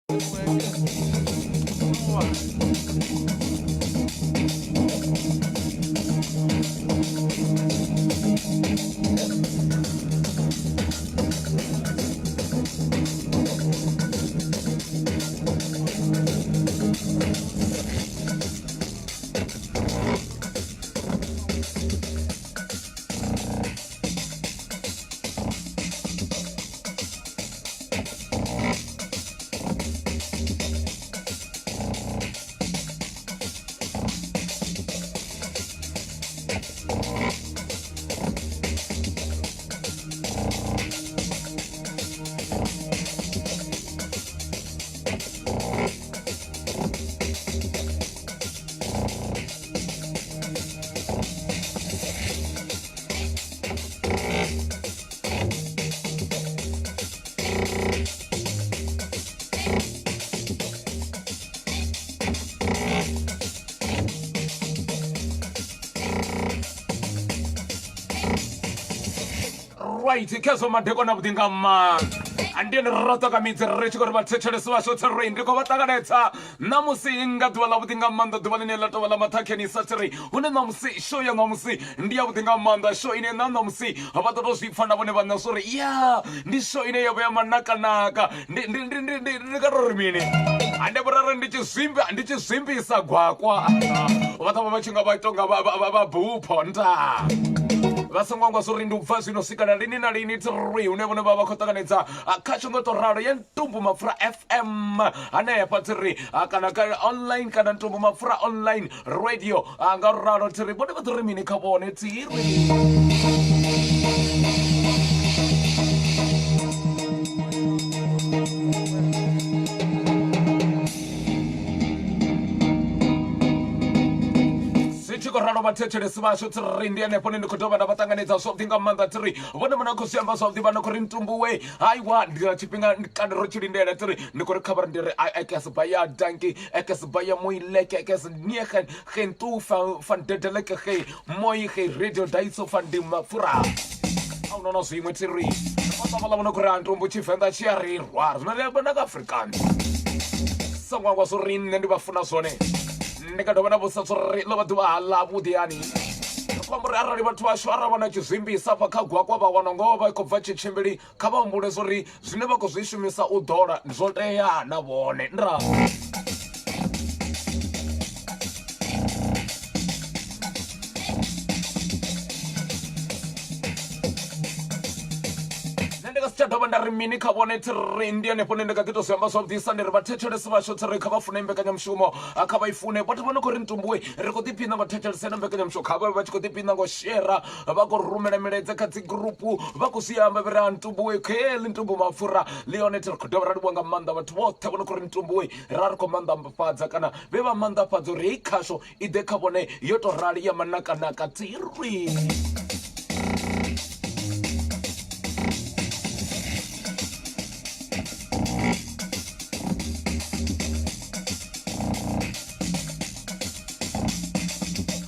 Right, khezwo madekwana vhuḓi nga maanḓa ndi ene ro ṱoka midzi ri tshi khou ri vhathetshelesi vhashu tsirei ndi khou vha ṱanganedza ṋamusi nga ḓuvha ḽa vhuḓi nga maanḓa ḓuvha ḽine ḽa tovha ḽa maṱhakheni sathiri hune ṋamusi sho ya ṋamusi ndi ya vhuḓi nga maanḓa sho ine na ṋamusi vha ḓo tou zwi pfa na vhone vhaṋe zwo ri ya ndi sho ine ya vha ya manakanaka ndi ndi ndi ndi ndi ndi nga tou ri mini ande vhurara ndi tshi zwimba ndi tshi zwimbisa gwakwa vha ḓo vha vha tshi nga vha tonga vha vha vha bupho nda vha songo hangwa zwo ri ndi u bva zwino swikela lini na lini three hune vhone vha vha khou ṱanganedza khatsho ngo to ralo ya ntumbu mapfura fm hanefha three kana online kana ntumbu mapfura online radio nga ralo three vhone vha ḓo ri mini kha vhone three. Zwi tshi khou ralo vhathetshelesi vhashu three ndi henefho ni ndi khou dovha nda vha ṱanganedza zwavhuḓi nga maanḓa three vhone vhone khou zwi amba zwavhuḓi vha no khou ri ntumbuwe haiwa ndi na tshifhinga kale ro tshi lindela three ndi khou ri kha vha ri ndi ri ek is baie dankie ek is baie moeilik ek is nie geen geen toe van van duidelike ge mooi ge radio daitso van die mapfura a hu na zwiṅwe three vha vha no khou ri ntumbu tshivenḓa tshi a ri rwa zwino ri amba na ka afrikaans songo hangwa zwo ri nṋe ndi vha funa zwone ndi nga dovha nda vhudzisa zwo ri ḽo vha ḓuvha ḽavhuḓi hani ri khou amba uri arali vhathu vhashu arali vha na tshizwimbisa afha kha gwakwa vha wana ngoho vha khou bva tshitshimbili kha vha humbule zwo ri zwine vha khou zwi shumisa u ḓola zwo tea na vhone nda Nṋe ndi nga si tsha dovha nda ri mini kha vhone thiri ndi hanefho nṋe ndi nga ḓi to zwi amba zwavhuḓisa ndi ri vhathetshelesi vhashu thiri kha vha fune mbekanyamushumo ah, kha vha i fune vhathu vha no khou ri ntumbuwe ri khou ḓiphina ngo thetshelesa ino mbekanyamushumo kha vha vhe vha tshi khou ḓiphina ngo shera vha khou rumela milaedza kha dzi gurupu vha khou zwi amba vha ri a ntumbuwe kheḽi ntumbu mapfura ḽi hone thiri khou dovha ra livhuwa nga maanḓa vhathu vhoṱhe vho no khou ri ntumbuwe ra ri khou maanḓafhadza kana vhe vha maanḓafhadza uri heyi khasho i ḓe kha vhone yo to rali ya manakanaka tsirwi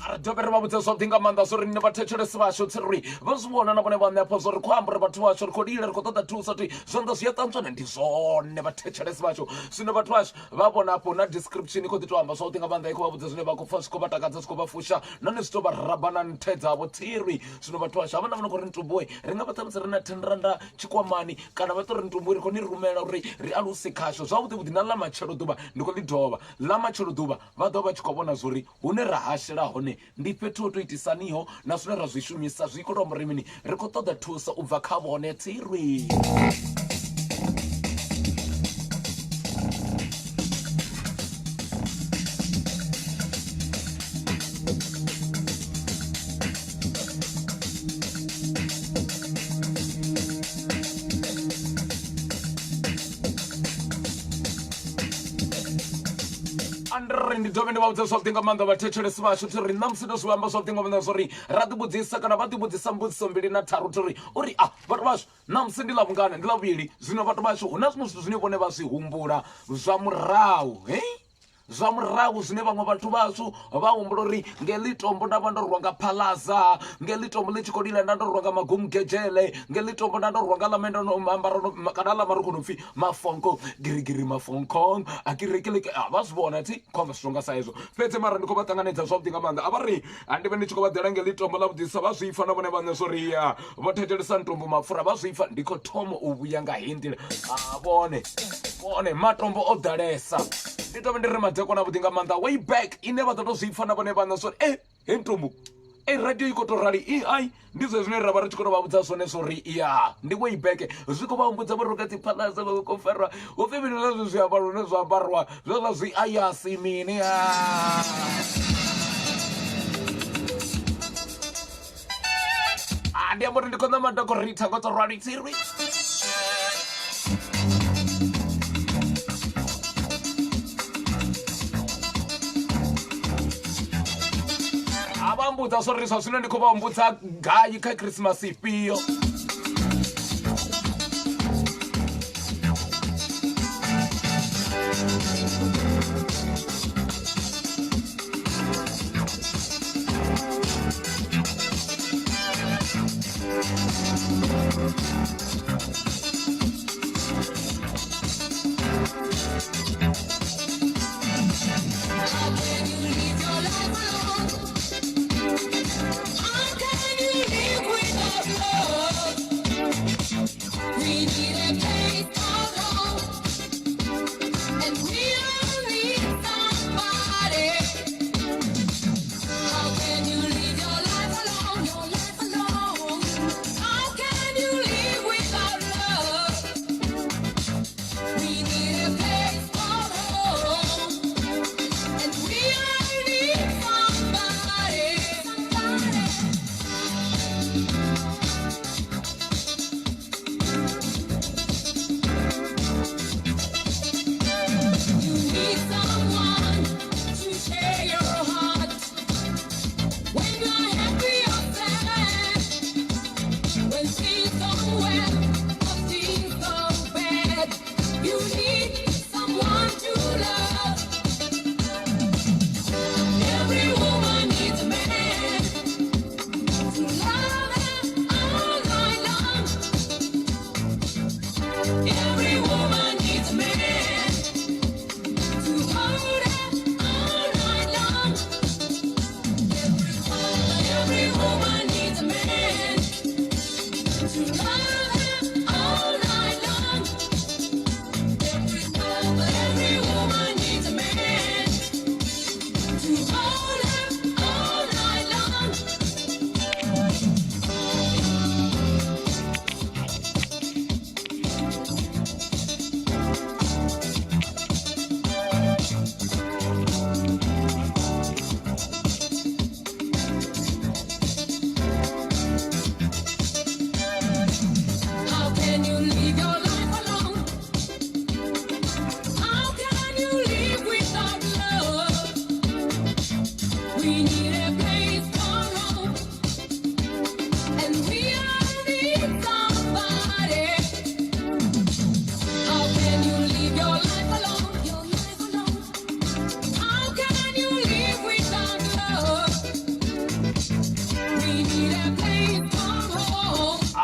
ri dovhe ri vha vhudze zwavhuḓi nga maanḓa zwo ri nṋe vhathetshelesi vhashu tsirwi vha zwi vhona na vhone vhaṋe afho zwo ri khou amba uri vhathu vhashu ri khou lila ri khou ṱoḓa thuso thi zwanḓa zwi a ṱanzwana ndi zwone vhathetshelesi vhashu zwino vhathu vhashu Vha vhona afho na description i khou ḓi tou amba zwavhuḓi nga maanḓa, i khou vha vhudza zwine vha khou pfa zwi khou vha takadza, zwi khou vha fusha nahone zwi tou vha raba na nthe dzavho tsiri. Zwino vhathu vhashu havha na vha no khou ri ntumbuwe ri nga vha ṱhamusi ri na 10 randa tshikwamani kana vha tou ri ntumbuwe ri khou ni rumela uri ri aluse khasho zwavhuḓi vhuḓi na ḽa matshelo ḓuvha ndi khou ḽi dovha ḽa matshelo ḓuvha vha ḓo vha tshi khou vhona zwori hune ra hashela hone ndi fhethu ho tou itisaniho na zwine ra zwi shumisa zwi khou tou amba uri mini ri khou ṱoḓa thuso u bva kha vhone tsirwi. Andri ndi dovhe ndi vha vhudze zwavhuḓi nga maanḓa vhathetshelesi vhashu thi ri ṋamusi ndo zwi amba zwavhuḓi nga maanḓa zwo ri ra ḓivhudzisa kana vha ḓivhudzisa mbudziso mbili na tharu thi ri uri a vhathu vhashu ṋamusi ndi ḽa vhungana ndi ḽa vhuvhili zwino vhathu vhashu hu na zwiṅwe zwithu zwine vhone vha zwi humbula zwa murahu hei. Zwa murahu zwine vhaṅwe vhathu vhashu vha humbula uri ngeḽi tombo nda vha ndo rwa nga phalaza, ngeḽi tombo ḽi tshi khou lila nda ndo rwa nga magumgedzhele, ngeḽi tombo nda ndo rwa nga ḽa mendo ambaro kana ḽa marukhu no pfhi mafonko girigiri mafonkong a kirekileke. Vha zwi vhona thi khou amba zwithu nga sa hezwo, fhedzi mara ndi khou vha ṱanganedza zwavhuḓi nga maanḓa. A vha ri a ndi vhe ndi tshi khou vha ḓela ngeḽi tombo ḽa vhuḓisa, vha zwi pfa na vhone vhaṋe zwo ri ya vho thetshelesa ntombo mapfura vha zwi pfa. Ndi khou thoma u vhuya nga heyi nḓila, a vhone vhone matombo o ḓalesa. Ndi tovhe ndi ri madekwana avhuḓi nga maanḓa, way back ine vha ḓo to zwi pfa na vhone vhaṋe zwo ri e he ntombo e radio i khou to rali i ai ndi zwe zwine ra vha ri tshi khou to vha vhudza zwone zwo ri ya ndi way back. Zwi khou vha humbudza vho ruka dziphalasa vha khou farwa hu pfi mini zwa zwiambaro zwine zwa ambarwa zwe zwa zwi ayasi mini a Ah, ndi amba uri ndi khou ṋama nda khou ritha ngo to rali tsirwi. A vha mbudza zwo ri zwa zwino ndi khou vha humbudza gai kha Christmas ifhio.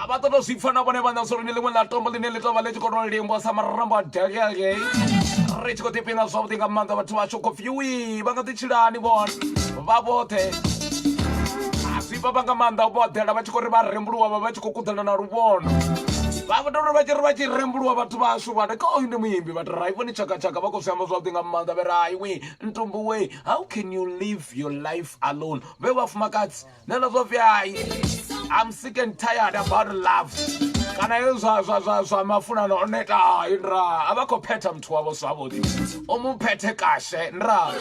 Vha ṱoḓa zwi pfa na vhone vhaṋe zwo ri ni ḽiṅwe ḽa tombo ḽine ḽi tovha ḽi tshi khou tou limbwa sa marambo a delele. Ri tshi khou ḓiphina zwavhuḓi nga maanḓa vhathu vhashu khou pfi wi vha nga ḓi tshilani vhone vha vhoṱhe. A zwi vhavha nga maanḓa vho eḓela vha tshi khou ri vha rembuluwa vha vha tshi khou kuḓana na luvhondo. Vha vho tou ri vha tshi ri vha tshi rembuluwa vhathu vhashu vha ri kha oyu ndi muimbi vha ri hai vhone tshakatshaka vha khou zwi amba zwavhuḓi nga maanḓa vha ri hai we ntumbu we how can you live your life alone vhe vhafumakadzi nṋe nda zwo pfi hai I'm sick and tired about love kana hezwi zwa zwa zwa zwa mafunano o neta hai nra a vha khou phetha muthu wavho zwavhuḓi o mu phethe kashe nra.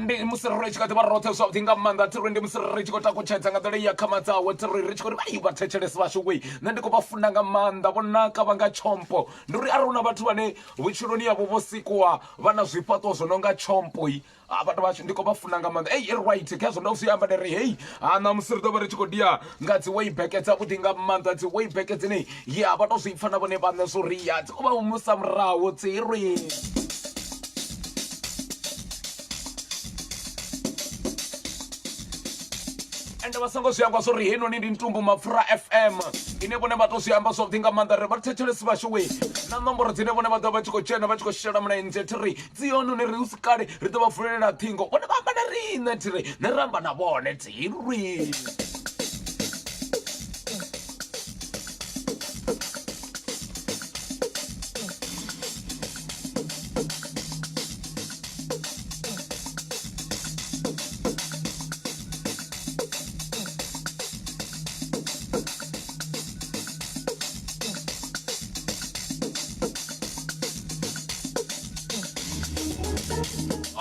Ndi musi ri tshi kha ḓi vha roṱhe zwavhuḓi nga maanḓa thi ri ndi musi ri tshi khou takutshedza nga nḓila ya khamadzawe thi ri ri tshi khou ri vhai vhathetshelesi vhashu wei nṋe ndi khou vha funa nga maanḓa vho naka vha nga tshompo ndi uri arali hu na vhathu vhane vhutshiloni yavho vho sikuwa vha na zwifhaṱo zwo no nga tshompo i vhathu vhashu ndi khou vha funa nga maanḓa ei right khezwo ndo zwi amba ndi ri hei ha ṋamusi ri ḓo vha ri tshi khou dia nga dzi wayback dzavhuḓi nga maanḓa dzi wayback dzine ya vha to zwi pfa na vhone vhaṋe zwo ri ya dzi khou vha humusa murahu dzi ri ende vha songo zwi hangwa zwo ri heinoni ndi ntumbu mapfura fm ine vhone vha to zwi amba zwavhuḓi nga maanḓa ri vha thetshelesi vhashu we na nomboro dzine vhone vha ḓo vha tshi khou dzhena vha tshi khou shela mulenzhe thi ri dzi hone hune ri hu si kale ri ḓo vha vulela ṱhingo vhone vha amba na riṋe thi ri nṋe ri amba na vhone thi ri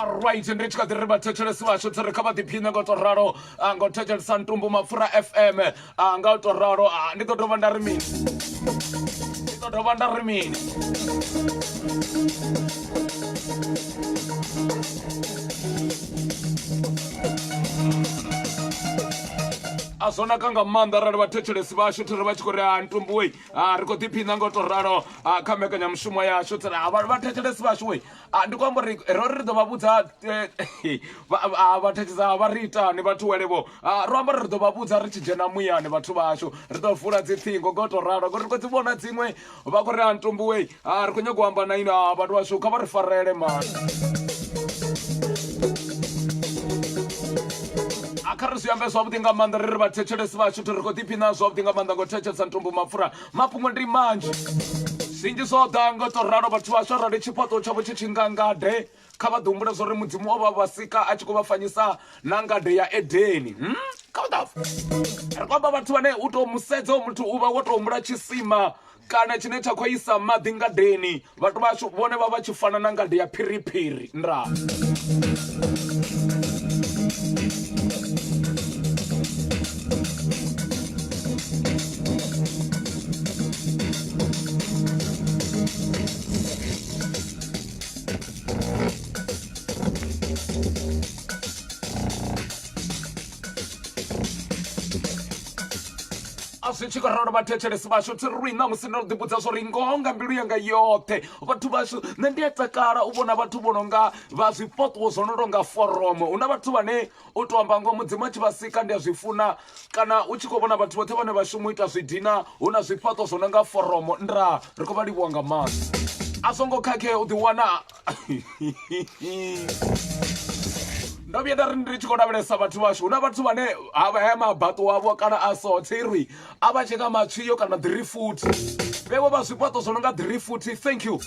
Alright, ndi tshi kha ḓi ri vhathetshelesi vhashu tshi ri kha vha ḓiphiṋe nga u tou ralo nga u thetshelesa ntumbu mapfura fm nga u tou ralo ndi ḓo dovha nda ri mini ndi ḓo dovha nda ri mini a zwo naka nga maanḓa arali vhathetshelesi vhashu thi ri vha tshi khou ri a ntumbuwei ri khou ḓiphiṋa nga u tou ralo kha mbekanyamushumo yashu thi ri vhathetshelesi vhashu wei ndi khou amba uri ro ri ḓo vha vhudza vhathetshelesa vha ri itani vhathu welevho ro amba uri ri ḓo vha vhudza ri tshi dzhena muyani vhathu vhashu ri ḓo vula dzi ṱhingo ngo to ralo ngori ri khou dzi vhona dziṅwe vha khou ri a ntumbuwei ri khou nyaga u amba na ini vhathu vhashu kha vha ri farele mani a kha ri zwi ambe zwavhuḓi nga maanḓa ri ri vhathetshelesi vhashu ri khou ḓiphina zwavhuḓi nga maanḓa ngo thetshelesa ntumbu mapfura mafhungo ndi manzhi zwinzhi zwo ḓa nga to ralo vhathu vhashu arali tshifhaṱo tshavho tshi tshi nga ngade kha vha ḓi humbula zwa uri mudzimu o vha vha sika a tshi khou vha fanyisa na ngade ya edeni hmm? Kha vha ḓa ri khou amba vhathu vhane u tou musedza muthu u vha wo tou humbula tshisima kana tshine tsha khou isa maḓi ngadeni vhathu vhashu vhone vha vha tshi fana na ngade ya phiriphiri nda A zwi tshi khou ralo vhathetshelesi vhashu thi ri ṋamusi ndo ḓi vhudza zwo ri ngoho nga mbilu yanga yoṱhe vhathu vhashu nṋe ndi a takala u vhona vhathu vho no nga vha zwifhaṱuwo zwo no tonga foromo hu na vhathu vhane u to amba ngoho mudzimu a tshi vha sika ndi a zwi funa kana u tshi khou vhona vhathu vhoṱhe vhane vha shuma u ita zwidina hu na zwifhaṱo zwo no nga foromo nda ri khou vha livhuwa nga maanḓa a songo khakhea u ḓiwana ndo vhuya nda ri ndi tshi khou lavhelesa vhathu vhashu hu na vhathu vhane havha haya mabaṱo wavho kana a so tsiri a vha tshi nga matswiyo kana ḓirifuthi vhewe vha zwifhaṱo zwo no nga ḓirifuthi thank you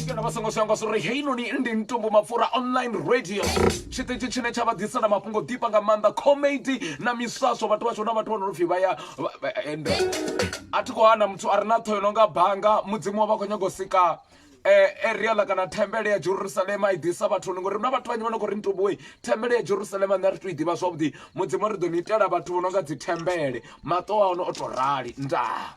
kana vha songo shangwa zwo ri heinoni ndi ntumbu mapfura online radio tshiṱitshi tshine tsha vha ḓisela mafhungo ḓifha nga maanḓa comedy na miswaswo vhathu vhashu na vhathu vha no pfhi vha ya ende a thi khou hana muthu a re na ṱhoho yo no nga banga mudzimu wa vha khou nyaga u sika area ḽa kana thembele ya Jerusalema i ḓisa vhathuni ngori hu na vhathu vhanzhi vha no khou ri ntubuwe thembele ya Jerusalema nṋe ri to i ḓivha zwavhuḓi mudzimu ri ḓo ni itela vhathu vho no nga dzi thembele maṱo a hone o to rali ndaa.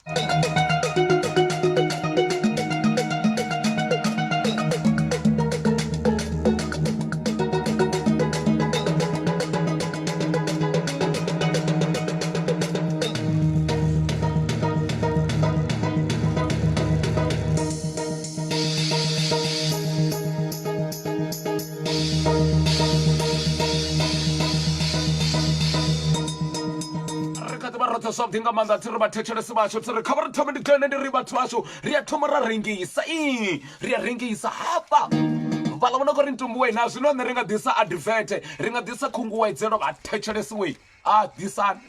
Ri kha ḓi vha roṱhe zwavhuḓi nga maanḓa thi ri vhathetshelesi vhashu thi ri kha vha ri thome ndi dzhene ndi ri vhathu vhashu ri a thoma ra rengisa ii ri a rengisa hafha vhaḽa vho no khou ri ntumbuwe na zwino nṋe ri nga ḓisa advert ri nga ḓisa khunguwedzelo vhathetshelesi wei a ḓisani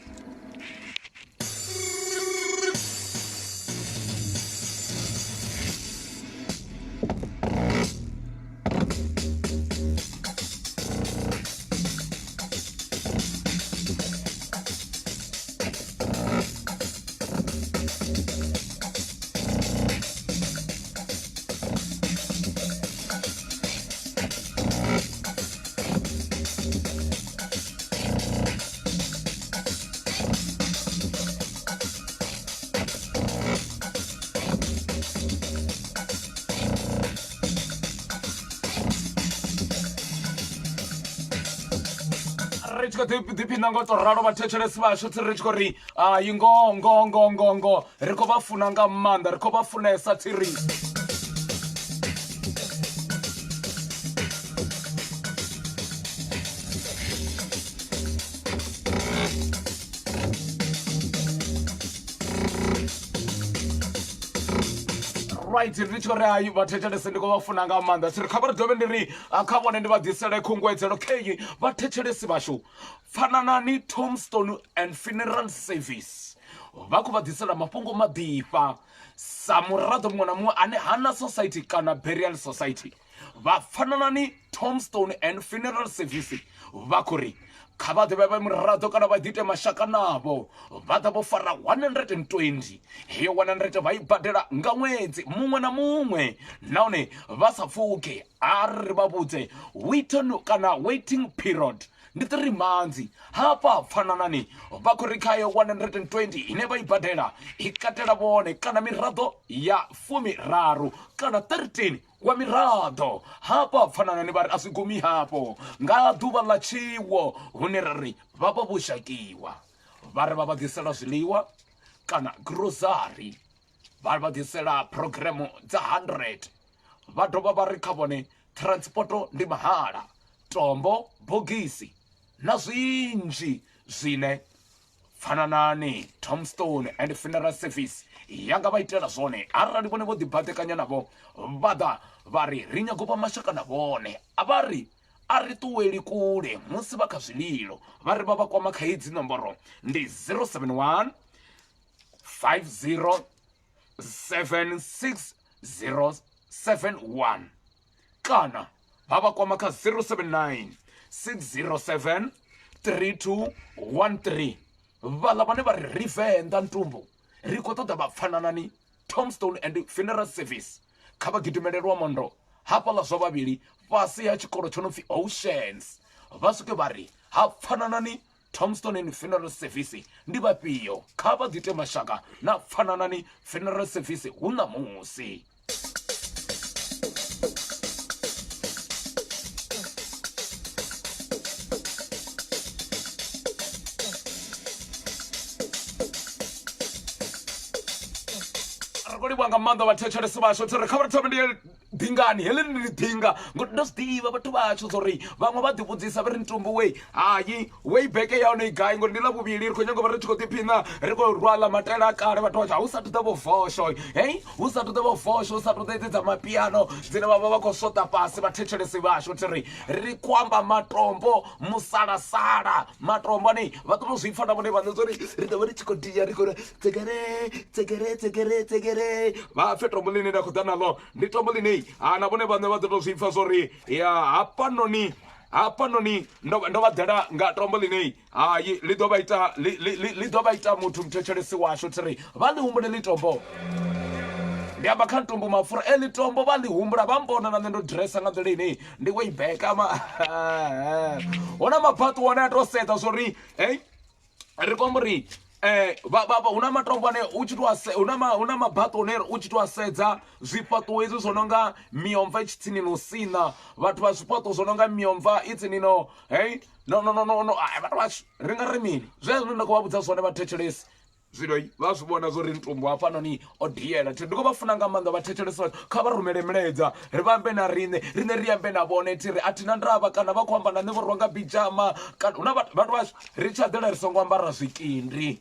tshi kha ḓiphina ngo to ralo vhathetshelesi vhashu tsi ri tshi khou ri ai ngo ngo ngo ngo ngo ri khou vha funa nga maanḓa ri khou vha funesa tsiri. Right, ndi tshi khou ri hai vhathetshelesi ndi khou vha funa nga maanḓa tsiri kha vha ri dovhe ndi ri kha vhone ndi vha ḓisele khunguwedzelo kheyi vhathetshelesi vhashu pfananani Tombstone and Funeral Service vha khou vha ḓisela mafhungo maḓifha sa muraḓo muṅwe na muṅwe ane hana society kana burial society vha pfananani Tombstone and Funeral Service vha khou ri kha vha ḓe vha vhe muraḓo kana vha ḓiite mashaka navho vha ḓa vho fara 120 heyo 100 vha i badela nga ṅwedzi muṅwe na muṅwe nahone vha sa pfuke a ri vha vhudze waiting kana waiting period ndi 3 manzi hafha pfananani vha khou ri khayo 120 ine vha i badela i katela vhone kana miraḓo ya 13 kana 13 wa miraḓo hafha pfananani vha ri a zwi gumi hafho nga ḓuvha ḽa tshiwo hune ra ri vha vha vho shakiwa vha ri vha vha ḓisela zwiḽiwa kana grocery vha vha ḓisela phurogiremu dza 100 vha dovha vha ri kha vhone transporto ndi mahala tombo bogisi na zwinzhi zwine pfananani Tombstone and Funeral Service ya nga vha itela zwone arali vhone vho ḓibaḓekanya navho vha ḓa vha ri ri nyago vha mashaka na vhone a vha ri a ri ṱuweli kule musi vha kha zwililo vha ri vha vha kwama kha hedzi nomboro ndi 071 50 76071 kana vha vha kwama kha 079 607 3213 vhaḽa vhane vha ri ri venḓa ntumbu ri khou ṱoḓa vha pfananani Tombstone and Funeral Service kha vha gidimele Lwamondo hafhaḽa zwa vhavhili fhasi ha tshikolo tsho no pfi Oceans vha swike vha ri ha pfananani Tombstone and Funeral Service ndi vhafhio kha vha ḓiite mashaka na pfananani Funeral Service hu ṋamusi. Ri khou livhuwa nga maanḓa vhathetshelesi vhashu thi ri kha vha thome ndi ḓingani heḽi ndi ḓinga ngori ndo zwi ḓivha vhathu vhashu zwo ri vhaṅwe vha ḓivhudzisa vha ri ntumbu wei hayi wei beke ya hone i gai ngori ndi ḽa vhuvhili ri khou nyanga u vha ri tshi khou ḓiphina ri khou rwala matela a kale vhathu vhashu hu sathu ḓa vho vosho hei hu sathu ḓa vho vosho hu sathu ḓa edzi dza mapiano dzine vha vha vha khou swoṱa fhasi vhathetshelesi vhashu thi ri ri khou amba matombo musalasala matombo ane vha ṱoḓa u zwi pfa na vhone vhaṋe zwo ri ri ḓo vha ri tshi khou dia ri khou ri tsekere tsekere tsekere tsekere vha pfe tombo ḽine nda khou ḓa naḽo ndi tombo ḽine ha na vhone vhaṋe vha ḓo tou zwi pfa zwo ri ya hafhanoni hafhanoni ndo vha ḓela nga tombo ḽine hayi ḽi ḓo vha ita ḽi ḓo vha ita muthu muthetshelesi washu thi ri vha ḽi humbule ḽi tombo ndi amba kha ntumbu mapfura e ḽi tombo vha ḽi humbula vha mbona na nṋe ndo dresa nga nḓila ine ndi way back ama hu na mabatu one a to sedza zwo ri hey ri khou amba uri hu na matombo ane u tshi to hu na hu na mabato ane u tshi to a sedza zwifhaṱuwo hezwi zwo no nga miomva i tshi tsini no sina vhathu vha zwifhaṱuwo zwo no nga miomva i tsini no hey no no no no no vhathu vhashu ri nga ri mini zwezwo nda khou vha vhudza zwone vhathetshelesi Zwino vha zwi vhona zwo ri ntumbu hafhanoni o diela thi ndi khou vha funa nga maanḓa vha thetshelesa vhathu kha vha rumele milaedza ri vha ambe na riṋe riṋe ri ambe na vhone thi ri a thina ndavha kana vha khou amba na nṋe vho rwa nga bidzhama kana hu na vhathu vhashu ri tshi aḓela ri songo ambara zwikindi.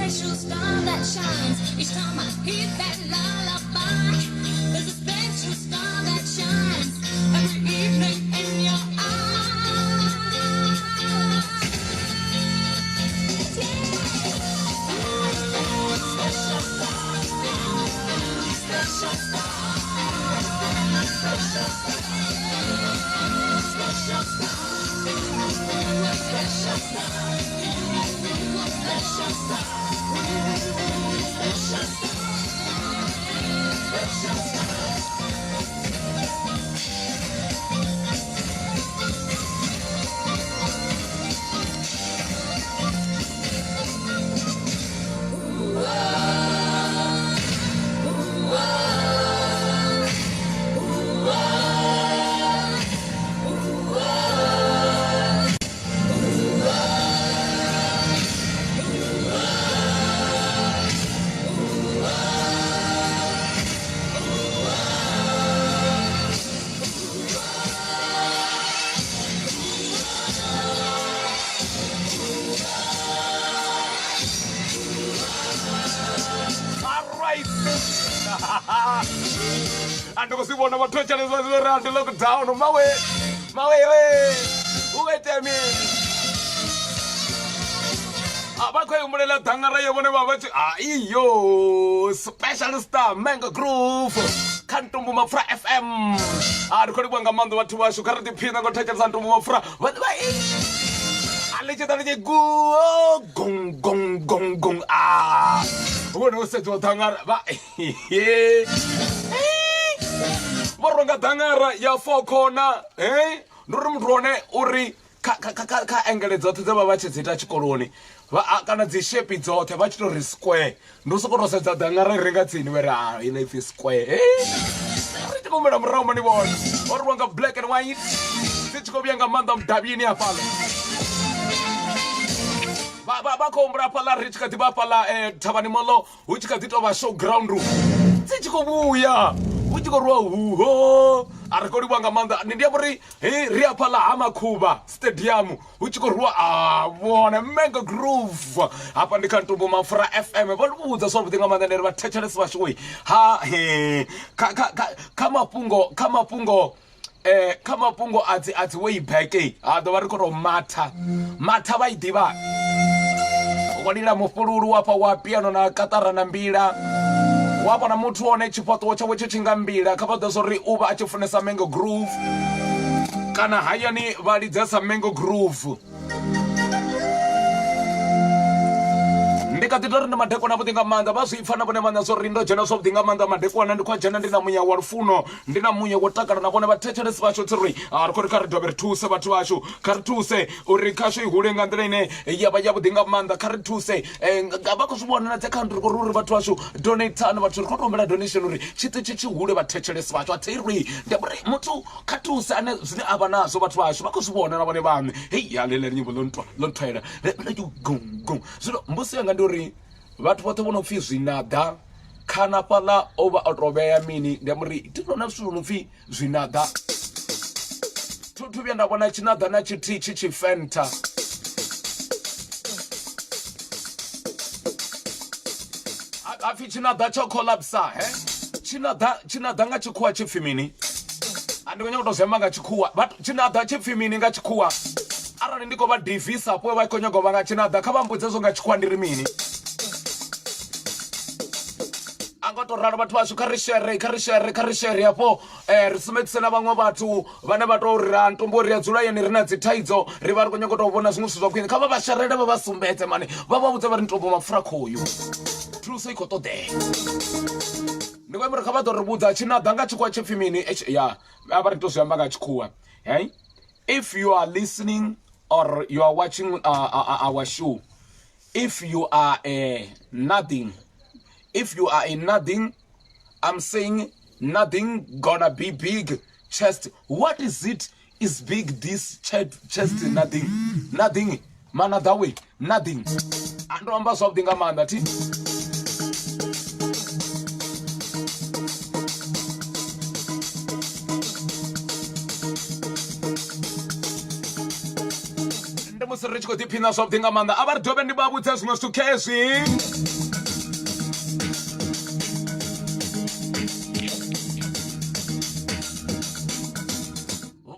special star that shines each time I hear that lullaby. There's a special star that shines every evening in your eyes. Yeah. Ooh, special star, special star, special star, special star, special star, special star, special star, special star. Alright. Ndi khou zwi vhona vhathu vha tshelesa zwi ri ndi lockdown mawe mawewe hu khou itea mini Ah, vha khou i humbulela ḓangara yo vhone vha vha tshi ah, iyo special star mango groove kha ntumbu mapfura fm a ri khou livhuwa nga maanḓa vhathu vhashu kha ri ḓiphina ngo thetshelesa ntumbu mapfura vha vha a ḽi tshi ḓa ḽi tshi guo gong gong gong gong a vhone u sedziwa ḓangara vha vho renga ḓangara ya four corner he ndi uri muthu hone uri kha kha kha kha engele dzoṱhe dze vha vha tshi dzi ita tshikoloni vha kana dzi shepi dzoṱhe vha tshi to ri square ndi u sokou tou sedza ḓangara i re nga tsini vha ri a ine ipfi square ri tshi khou humela murahu mani vhone ho rwiwa nga black and white dzi tshi khou vhuya nga maanḓa mudavhini hafhaḽa vha khou humbula hafhaḽa ri tshi kha ḓi vha hafhaḽa thavhani moḽo hu tshi kha ḓi tou vha show ground dzi tshi khou vhuya hu tshi khou rwiwa huho a ri khou livhuwa nga maanḓa ndi amba uri ri hafhaḽa ha makhuvha stadium hu tshi khou rwiwa a vhona mango groove hafha ndi kha ntumbu mapfura fm vho ri vhudza zwavhuḓi nga maanḓa ndi ri vhathetshelesi vhashu ha kha kha kha kha mafhungo kha mafhungo eh kha mafhungo a dzi a dzi way back ha ḓo vha ri khou tou matha matha vha i ḓivha wa lila mufhululu wafha wa piano na katara na mbila wa vhona muthu one tshifhaṱuwo tshawe tshi tshi nga mbila kha vha ḓo zwa uri u vha a tshi funesa mango groove kana hayani vha lidzesa mango groove Ndi kha ḓi tou ri ndi madekwana avhuḓi nga maanḓa vha zwi pfa na vhone vhaṋe zwo ri ndo dzhena zwavhuḓi nga maanḓa madekwana ndi khou a dzhena ndi na muya wa lufuno ndi na muya wo takala na vhone vhathetshelesi vhashu tsi ri a ri khou ri kha ri dovhe ri thuse vhathu vhashu kha ri thuse uri khasho i hule nga nḓila ine ya vha yavhuḓi nga maanḓa kha ri thuse nga vha khou zwi vhona na dzi akhaunthu ri khou ri uri vhathu vhashu donate vhathu ri khou tou humbela donation uri tshiṱitshi tshi hule vhathetshelesi vhashu a thi ri ndi uri muthu kha thuse ane zwine a vha nazwo vhathu vhashu vha khou zwi vhona na vhone vhaṋe hei ya ḽeḽa nyimbo ḽo ntwa ḽo nthwaela gong zwino mbudziso yanga ndi uri vhathu vhoṱhe vho no pfhi zwinaḓa khana fhaḽa o vha o to vhea mini ndi amba uri thi vhona zwithu zwo no pfhi zwinaḓa thu thu vhuya nda vhona tshinaḓa na tshithihi tshi tshi fentha hapfi tshinaḓa tsho collapsa he tshinaḓa tshinaḓa nga tshikhuwa tshi pfhi mini a ndi khou nyanga u tou zwi amba nga tshikhuwa tshinaḓa tshi pfhi mini nga tshikhuwa arali ndi khou vha divisa afho vha khou nyaga u vha nga tshinaḓa kha vha mbudze zwo nga tshikhuwa ndi ri mini a ngo to ralo vhathu vhashu kha ri shere kha ri shere kha ri shere hafho um ri sumbedzise na vhaṅwe vhathu vhane vha tou ri ra ntombo ri a dzula hayani ri na dzi thaidzo ri vha ri khou nyanga u tou vhona zwiṅwe zwithu zwa khwine kha vha vha sherele vha vha sumbedze mani vha vha vhudze vha ri ntombo mapfura khoyu thuso i khou ṱoḓea ndi khou amba uri kha vha ḓo ri vhudza tshinaḓa nga tshikhuwa tshi pfhi mini ya a vha ri to zwi amba nga tshikhuwa hey if you are listening or you are watching our show if you are a nothing if you are a nothing I'm saying nothing gonna be big chest what is it is big this chest, chest nothing nothing manother way nothing ando amba zwavhuḓi nga maanḓa thi ndi musi ri tshi khou ḓiphina zwavhuḓi nga maanḓa. A vha ri dovhe ndi vha vhudze zwiṅwe zwithu khezwi.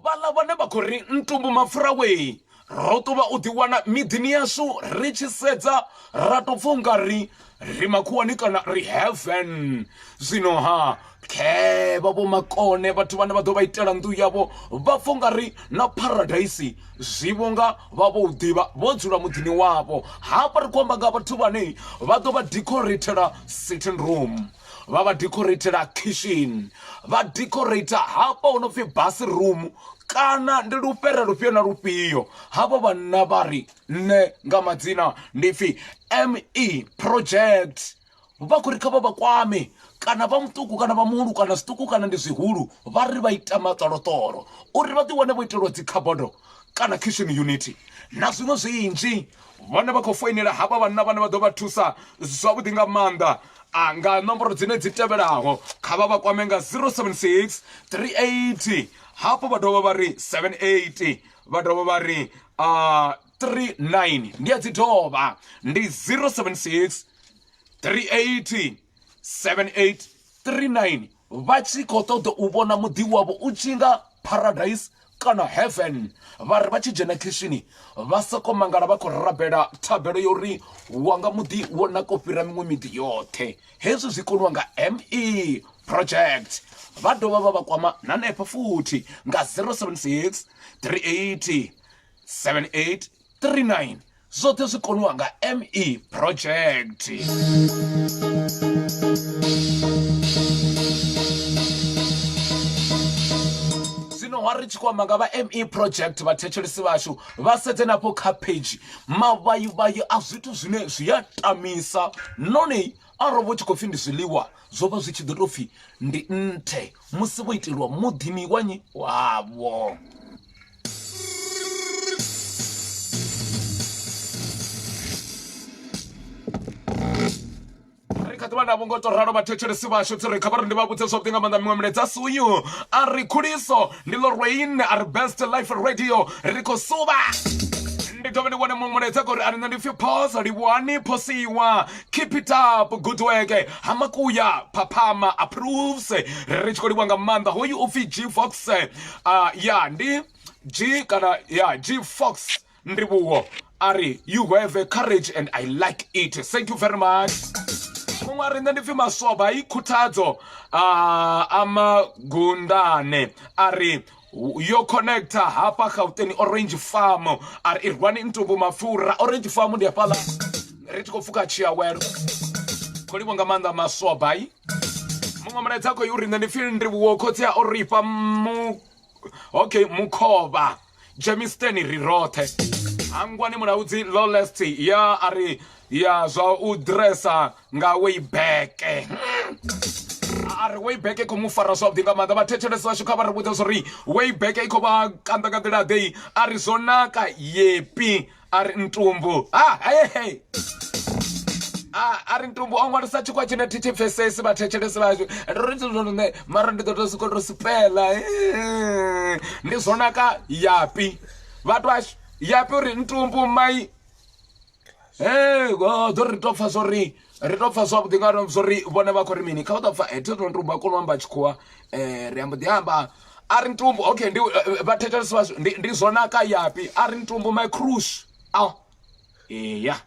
Vhaḽa vhone vha khou ri ntumbu mapfura wee ro ṱuvha u ḓiwana miḓini yashu ri tshi sedza ra tou pfa u nga ri ri makhuwani kana ri heaven. Zwino ha khevha vho makone vhathu vhane vha ḓo vha itela nnḓu yavho vha pfa u nga ri na paradise zwi vho nga vha vho u ḓivha vho dzula muḓini wavho. Hafha ri khou amba nga vhathu vhane vha ḓo vha decoratela sitting room, vha vha decoratela kitchen, vha decorator hafha hu no pfi bus room kana ndi lufhera lufhio na lufhio. Havho vhanna vha ri nṋe nga madzina ndi pfi ME Project, vha khou ri kha vha vha kwame kana vha muṱuku kana vha muhulu kana zwiṱuku kana ndi zwihulu, vha ri vha ita maṱoloṱolo uri vha ḓi wane vho itelwa dzi khabodo kana kitchen unit na zwiṅwe zwinzhi. Vhone vha khou foinela havha vhanna vhane vha ḓo vha thusa zwavhuḓi nga maanḓa a nga nomboro dzine dzi tevhelaho. Kha vha vha kwame nga 076 380 hafhu vha dovha vha ri 78 vha dovha vha ri 39. Ndi a dzi dovha ndi 076 380 7839 vha tshi khou ṱoḓa u vhona muḓi wavho u tshi nga paradise kana heaven. Vha ri vha tshi dzhena khishini vha soko mangala vha khou rabela thabelo yo ri wanga muḓi wo naka u fhira miṅwe miḓi yoṱhe. Hezwi zwi koniwa nga ME Project. Vha dovha vha vha kwama na hanefha futhi nga 076 380 7839. Zwoṱhe zwi koniwa nga ME Project. Zwino wa ri tshi khou amba nga vha ME Project, vhathetshelesi vhashu vha sedze nafho kha page mavhayivhayi a zwithu zwine zwi a tamisa nahone arali vho tshi khou pfhi ndi zwiḽiwa zwo vha zwi tshi ḓo tou pfhi ndi nthe musi vho itelwa muḓini wa nnyi wavho. Ri kha ḓivha navho ngo to ralo vhathetshelesi vhashu tsi ri kha vha ri ndi vha vhudze zwavhuḓi nga maanḓa miṅwe milaedza suyu a ri khuliso ndi Lorraine a ri best life radio ri khou suvha. Ndi dovhe ndi wane muṅwe mulaedza kori a ri nṋe ndi pfhi Phosa livhuwani Phosiwa keep it up good work Hamakuya Phaphama approves ri tshi khou livhuwa nga maanḓa hoyu upfhi G Fox ya ndi G kana ya G Fox Ndivhuwo a ri you have a courage and I like it thank you very much. Muṅwe a ri nṋe ndi pfhi Maswaba i khuthadzo a Magundane a ri yo connecta hafha Gauteng Orange Farm a ri irwani ntumbu mapfura Orange Farm ndi hafhaḽa ri tshi khou pfuka tshiawelo khou livho nga maanḓa Maswaba. Muṅwe mulaedza khou uri nṋe ndi pfhi Ndivhuwo khotsi a o rifha mu okay mukhovha Germiston ri roṱhe hangwani mulaudzi lawless ya a ri ya zwa u dresa nga way back a ri way back i khou mu fara zwavhuḓi nga maanḓa vhathetshelesi vhashu kha vha ri vhudze zwa uri way back i khou vha kanḓa nga nḓila ḓei a ri zwo naka yepi a ri ntumbu ah, hey, hey. A ri ntumbu o ṅwalisa tshikwa tshine thi tshi pfesesi vhathetshelesi vhashu ri nṋe mara ndi ḓo to soko to sipela ndi zwo naka yapi vhathu ashu yapi uri ntumbu mai hey ḓo ri to pfa zwori ri to pfa zwavhuḓi nga zwori vhone vha khou ri mini kha vha ḓo pfa thi to ntumbu a kona u amba tshikhuwa ri ambo ḓi amba a ri ntumbu okay ndi vhathetshelesi vhashu ndi zwo naka yapi a ri ntumbu my cruise a eya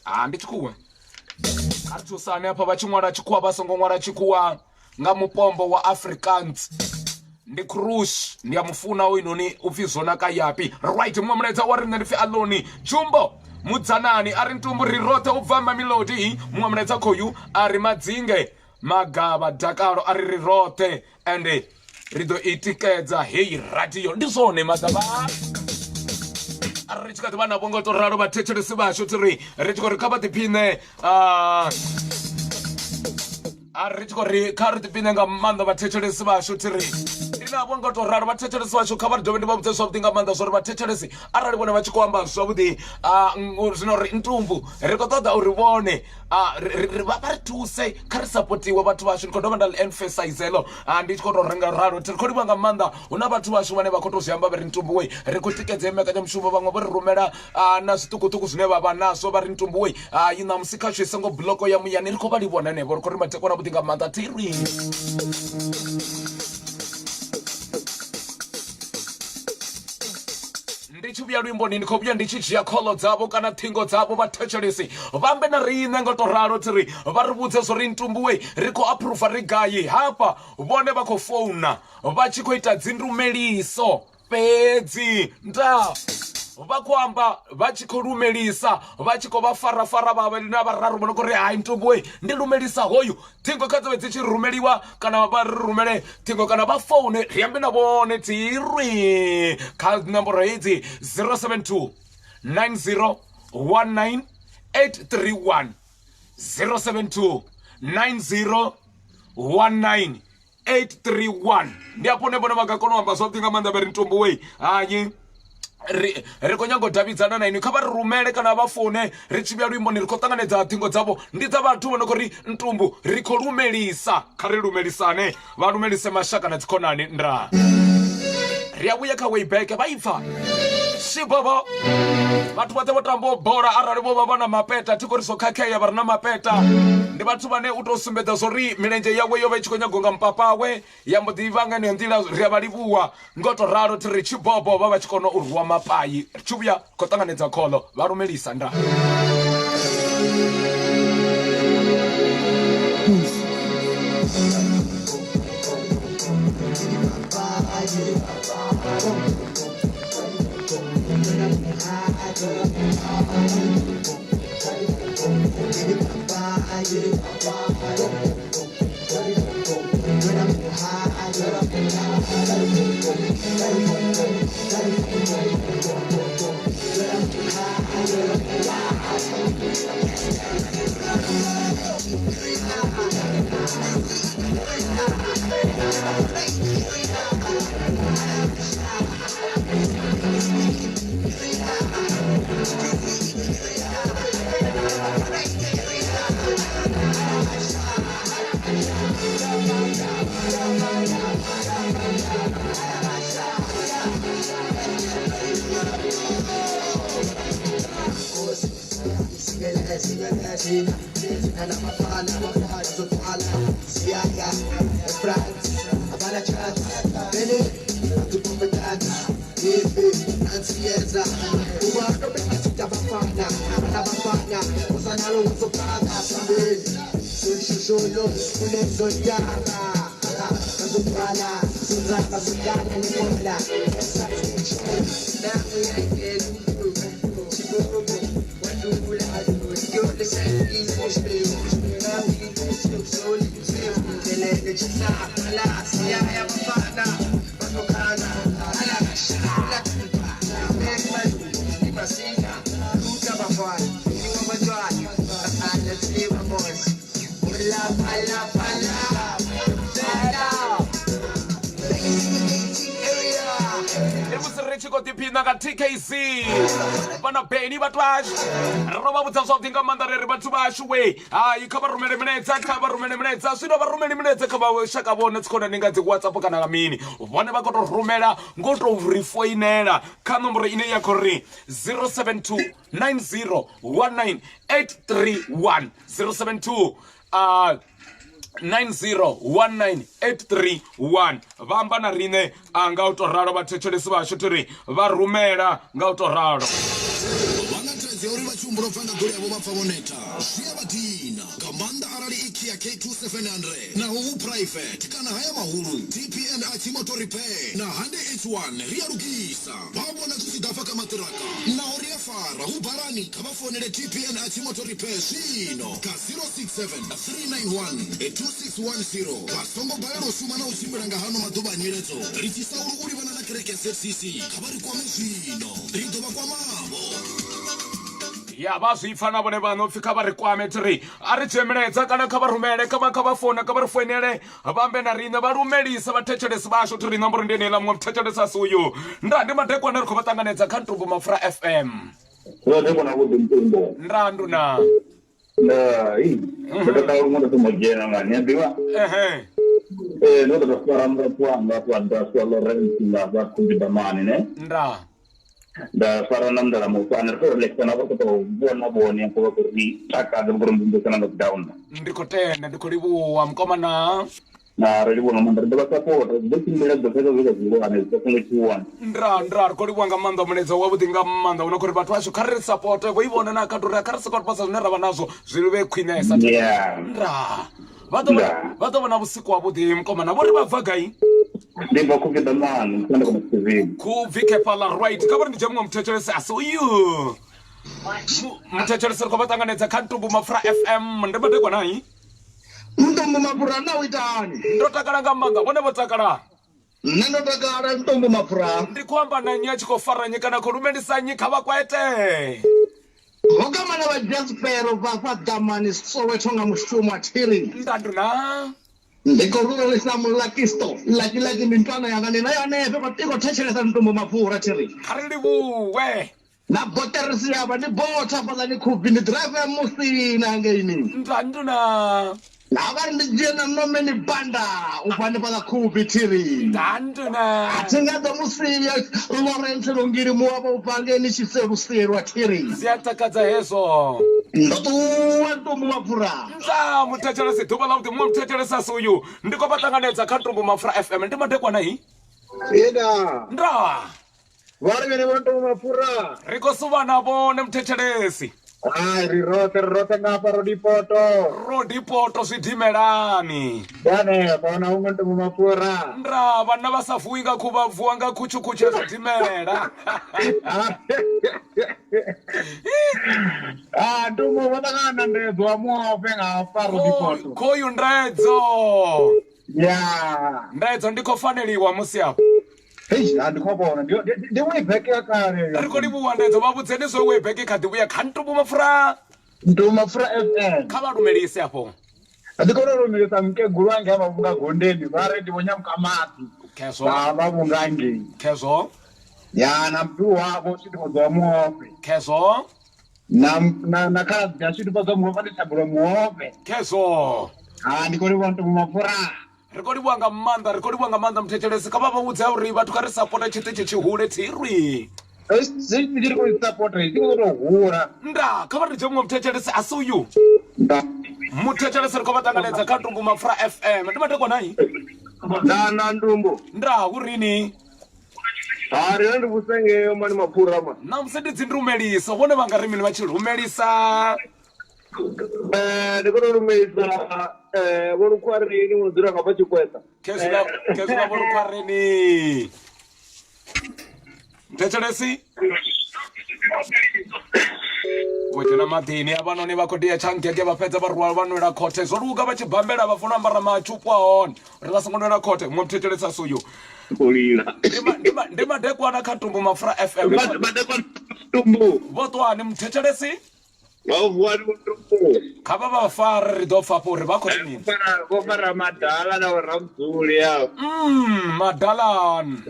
ha ndi tshikhuwa a ri thusane hafha vha tshi ṅwala tshikhuwa vha songo ṅwala tshikhuwa nga mupombo wa Afrikaans ndi cruise ndi a mufuna hoyunoni upfhi zwo naka yapi right muṅwe mulaedza wa riṋe ndi pfhi aloni jumbo mudzanani a ri ntumbu ri roṱhe u bva mamelodi muṅwe mulaedza khoyu a ri madzinge magavha dakalo a ri ri roṱhe ende ri ḓo i tikedza heyi radio ndi zwone magavha arali ri tshi kha ḓi vha navho nga u to ralo vhathetshelesi vhashu thi ri ri tshi khou ri kha vha ḓiphiṋe a ri tshi khou ri kha ri ḓiphiṋe nga maanḓa vhathetshelesi vhashu thi ri Ndi navho nga to ralo vhathetshelesi vhashu, kha vha ri dovhe ndi vha vhudze zwavhuḓi nga maanḓa zwa uri vhathetshelesi arali vhone vha tshi khou amba zwavhuḓi, zwino ri ntumbu ri khou ṱoḓa uri vhone vha ri thuse kha ri sapotiwe vhathu vhashu. Ndi khou dovha nda ḽi emphasize heḽo, ndi tshi khou tou renga ralo ri khou livha nga maanḓa. Hu na vhathu vhashu vhane vha khou tou zwi amba vha ri ntumbu we ri khou tikedza mbekanyamushumo, vhaṅwe vho ri rumela na zwiṱukuṱuku zwine vha vha nazwo vha ri ntumbu we i ṋamusi khashu i songo buloko ya muyani. Ri khou vha livhona henevho, ri khou ri madekwana vhuḓi nga maanḓa thiri. Ndi tshi vhuya luimboni ndi khou vhuya ndi tshi dzhia kholo dzavho kana ṱhingo dzavho, vhathetshelesi vha ambe na riṋe ngo to ralo thiri vha ri vhudze zwo ri ntumbuwe ri khou aphuruva ri gai hafha. Vhone vha khou founa vha tshi khou ita dzindumeliso fhedzi nda vha khou amba vha tshi khou lumelisa vha tshi khou vha farafara vhavhili na vhararu vho no khou ri hai ntumbuwe ndi lumelisa hoyu. Ṱhingo kha dzivhe dzi tshi rumeliwa kana vha ri rumele ṱhingo kana vha foune ri ambe na vhone tsirwi kha nomboro hedzi 072 90 19 831, 072 90 19 831. Ndi afho hune vhone vha nga kona u amba zwavhuḓi nga maanḓa vha ri ntumbu wei hayi ri ri khou nyanga u davhidzana na inwi, kha vha ri rumele kana vha foune ri tshi vhuya luimboni. Ri khou ṱanganedza ṱhingo dzavho, ndi dza vhathu vho no khou ri ntumbu ri khou lumelisa, kha ri lumelisane, vha lumelise mashaka na dzikhonani. Nda ri a vhuya kha wayback vha ipfa shibaba vhathu vhoṱhe vho tambaho bola arali vho vha vha na mapeta, thi khou ri zwo khakhea, vha re na mapeta ndi vhathu vhane u tou sumbedza zwo ri milenzhe yawe yo vha i tshi khou nyago nga mpapawe ya mbo ḓi vha nga heneyo nḓila. Ri a vha livhuwa ngo to ralo thi ri tshibobo vha vha tshi kona u rwa mapai. Ri tshi vhuya khou ṱanganedza kholo vha lumelisa nda. Ndi musi ri tshi khou ḓiphina nga TKC vhana Beni vhathu vhashu ro vha vhudza zwavhuḓi nga maanḓa ri ri vhathu vhashu we hai kha vha rumele milaedza, kha vha rumele milaedza zwino vha rumele milaedza kha vhashaka vhone dzikhonani nga dzi WhatsApp kana nga mini, vhone vha khou tou rumela ngo tou ri foinela kha nomboro ine ya khou ri 072 90 19 831, 072 9019831. Vha amba na riṋe nga u to ralo vhathetshelesi vhashu thi ri vha rumela nga u to ralo. Vha na thaidzo ya uri vha tshi humbula u bva nga goloi yavho vha pfa vho neta. Zwi a vha dina, nga maanḓa arali i Kia K2 700. Naho hu private kana haya mahulu, TPN a tshi motor repair na Hyundai H1 ri a lugisa. Vha vhona zwi tshi ḓa afha kha maṱiraka. Naho ri a fara hu barani, kha vha founele TPN a tshi motor repair zwino kha 067 391 2610. Vha songo balelwa u shuma na u tshimbila nga hano maḓuvha a nyiledzo. Litshisa uri u livhana na kereke ya ZCC. Kha vha ri kwame zwino. Ri ḓo vha kwamavho. Ya vha zwi pfa na vhone vhaṋe upfhi kha vha ri kwame thiri a ri dzhie milaedza kana kha vha rumele kha vha kha vha foune kha vha ri foinele vha ambe na riṋe vha lumelise vhathetshelesi vhashu thiri nomboro ndi yeneiḽa muṅwe muthetshelesi a si uyu. Nda ndi madekwana ri khou vha ṱanganedza kha Ntumbu Mapfura FM. Madekwana avhuḓi Ntumbu. Nda nduna. Nda i ndo takala luṅwe ndo thoma u dzhena nga ni a ḓivha. Ehe. Ee ndo tou fara murathu wanga hafha nda swa Lawrence nga hafha Khumbi-Damani ne. Nda. Nda fara na mndala mufana ri khou relaxa na vha khou tou vhona vhone afho vha khou ri takadza vha khou ri mvumvusa na lockdown. Ndi khou tenda ndi khou livhuwa mukomana. Na ri livhuwa nga maanḓa ri ḓo vha sapota zwi ḓo tshimbila zwi ḓo fhedza zwi kha zwihulwane zwi songo tshuwa. Nda nda ri khou livhuwa nga maanḓa mulaedza wavhuḓi nga maanḓa une khori vhathu vhashu kha ri sapote vho i vhona na kha uri kha ri soko posa zwine ra vha nazwo zwi vhe khwinesa. Yeah. Nda vha ḓo vha ḓo vhona vhusiku wavhuḓi mukomana vho ri vha bva gai? Ndi bva Khubvi-Damani ndi kona Tshivhini. Khubvi khefhaḽa right kha vha ri ndi dzhia muṅwe muthetshelesi a si uyu. Muthetshelesi ri khou vha ṱanganedza kha Ntumbu Mapfura FM ndi madekwana i. Ntombo Mapfura na u ita hani? Ndo takala nga maanḓa vhone vho takala. Nṋe ndo takala Ntombo Mapfura. Ndi khou amba na nnyi a tshi khou fara nnyi kana khou lumelisa nnyi kha vha kwete. Ho gamana vha Jaspero vha fha ḓamani Soweto nga mushumo a thiri. Ndandu na. Ndi khou lumelisa Mulakisto Laki Laki ndi ntwana yanga ndi nayo hanefho i khou thetshelesa Ntombo Mapfura thiri. Kha ri livhuwe. Na boterisi ya vha ndi botha fhaḽani Khubvi ndi driver ya Musina hangeini. Ndandu na. Na vha ri ndi dzhie na Nomeni Banda u bva hanefhaḽa Khubvi thiri. Ndandu na. A thi nga ḓo mu sia Lawrence Lungili muwavho u bva hangeini Tshiseluselu a thiri. Zwi a takadza hezwo. Ndo ṱuwa Ntumbu Mapfura. Nda muthetshelesi ḓuvha ḽa vhuḓi muṅwe muthetshelesi a si uyu ndi khou vha ṱanganedza kha Ntumbu Mapfura FM ndi madekwana i. Ina. Nda. Vha ri mini vho Ntombo Mapfura? Ri khou suvha na vhone muthetshelesi. Hai ri roṱhe ri roṱhe nga hafha Rodipoto. Rodipoto zwidimelani. Ndi hanefha huna huṅwe Ntombo Mapfura. Nda vhanna vha sa vuwi nga khuvha vuwa nga khutshukutshu ya zwidimela. Ah Ntombo vho ṱangana na Ndedzo wa Muofhe nga hafha Rodipoto. Khoyu Ndedzo. Ya. Ndedzo ndi khou faneliwa musi afho. Hei, ha ndi khou vhona. Ndi ndi way back ya kale. Ri khou livhuwa Ndedzo vha vhudzeni zwe way back kha ḓi vhuya kha Ntumbu Mapfura. Ntumbu Mapfura FM. Kha vha lumelise afho. Ndi kone u lumelisa mukegulu wange vha vhunga gondeni vha ri ndi vho nyamuka maḓi. Khezwo. Vha vha vhunga ngei. Khezwo. Ya na muthu wavho tshi ndi ḓo muofhe. Khezwo. Na na na khaladzi ya tshi ndi ḓo muofhe ndi thabelo muofhe. Khezwo. Ha ndi khou livhuwa Ntumbu Mapfura. Ri khou livhuwa nga maanḓa, ri khou livhuwa nga maanḓa muthetshelesi. Kha vha vha vhudze uri vhathu kha ri sapota tshiṱitshi tshi hule thirwi. Tshi ri khou sapota tshi khou tou hula. Nda, kha vha ri dzhie muṅwe muthetshelesi a si uyu. Nda. Muthetshelesi ri khou vha ṱanganedza kha Ntumbu Mapfura FM. Ndi madekwana i? Nda nda Ntumbu. Nda, hu rini? Ha ri ndi vhusengeo mani mapfura ma. Ṋamusi ndi dzi ndumeliso, vhone vha nga ri mini vha tshi lumelisa? Eh, ndi khou tou lumelisa eh, vho Lukhwareni vho no dzula nga fha Tshikweta. Khezwiḽa khezwiḽa vho Lukhwareni. Thetshelesi. Vho dzhena maḓini havhanoni vha khou dia tshangege vha fhedza vha rwa vha nwela khothe zwo luga vha tshi bambela vha funa u ambara matshupu a hone uri vha songo nwela khothe muṅwe muthetshelesi a suyu khou lila ndi madekwana kha Tumbu Mapfura FM madekwana Tumbu vho ṱwani muthetshelesi Vha vuwa ndi vhutumbu. Kha vha vha fare ri ḓo pfa afho uri vha khou ri mini. Vho fara madala na vhoramudzuli afho. Madalan.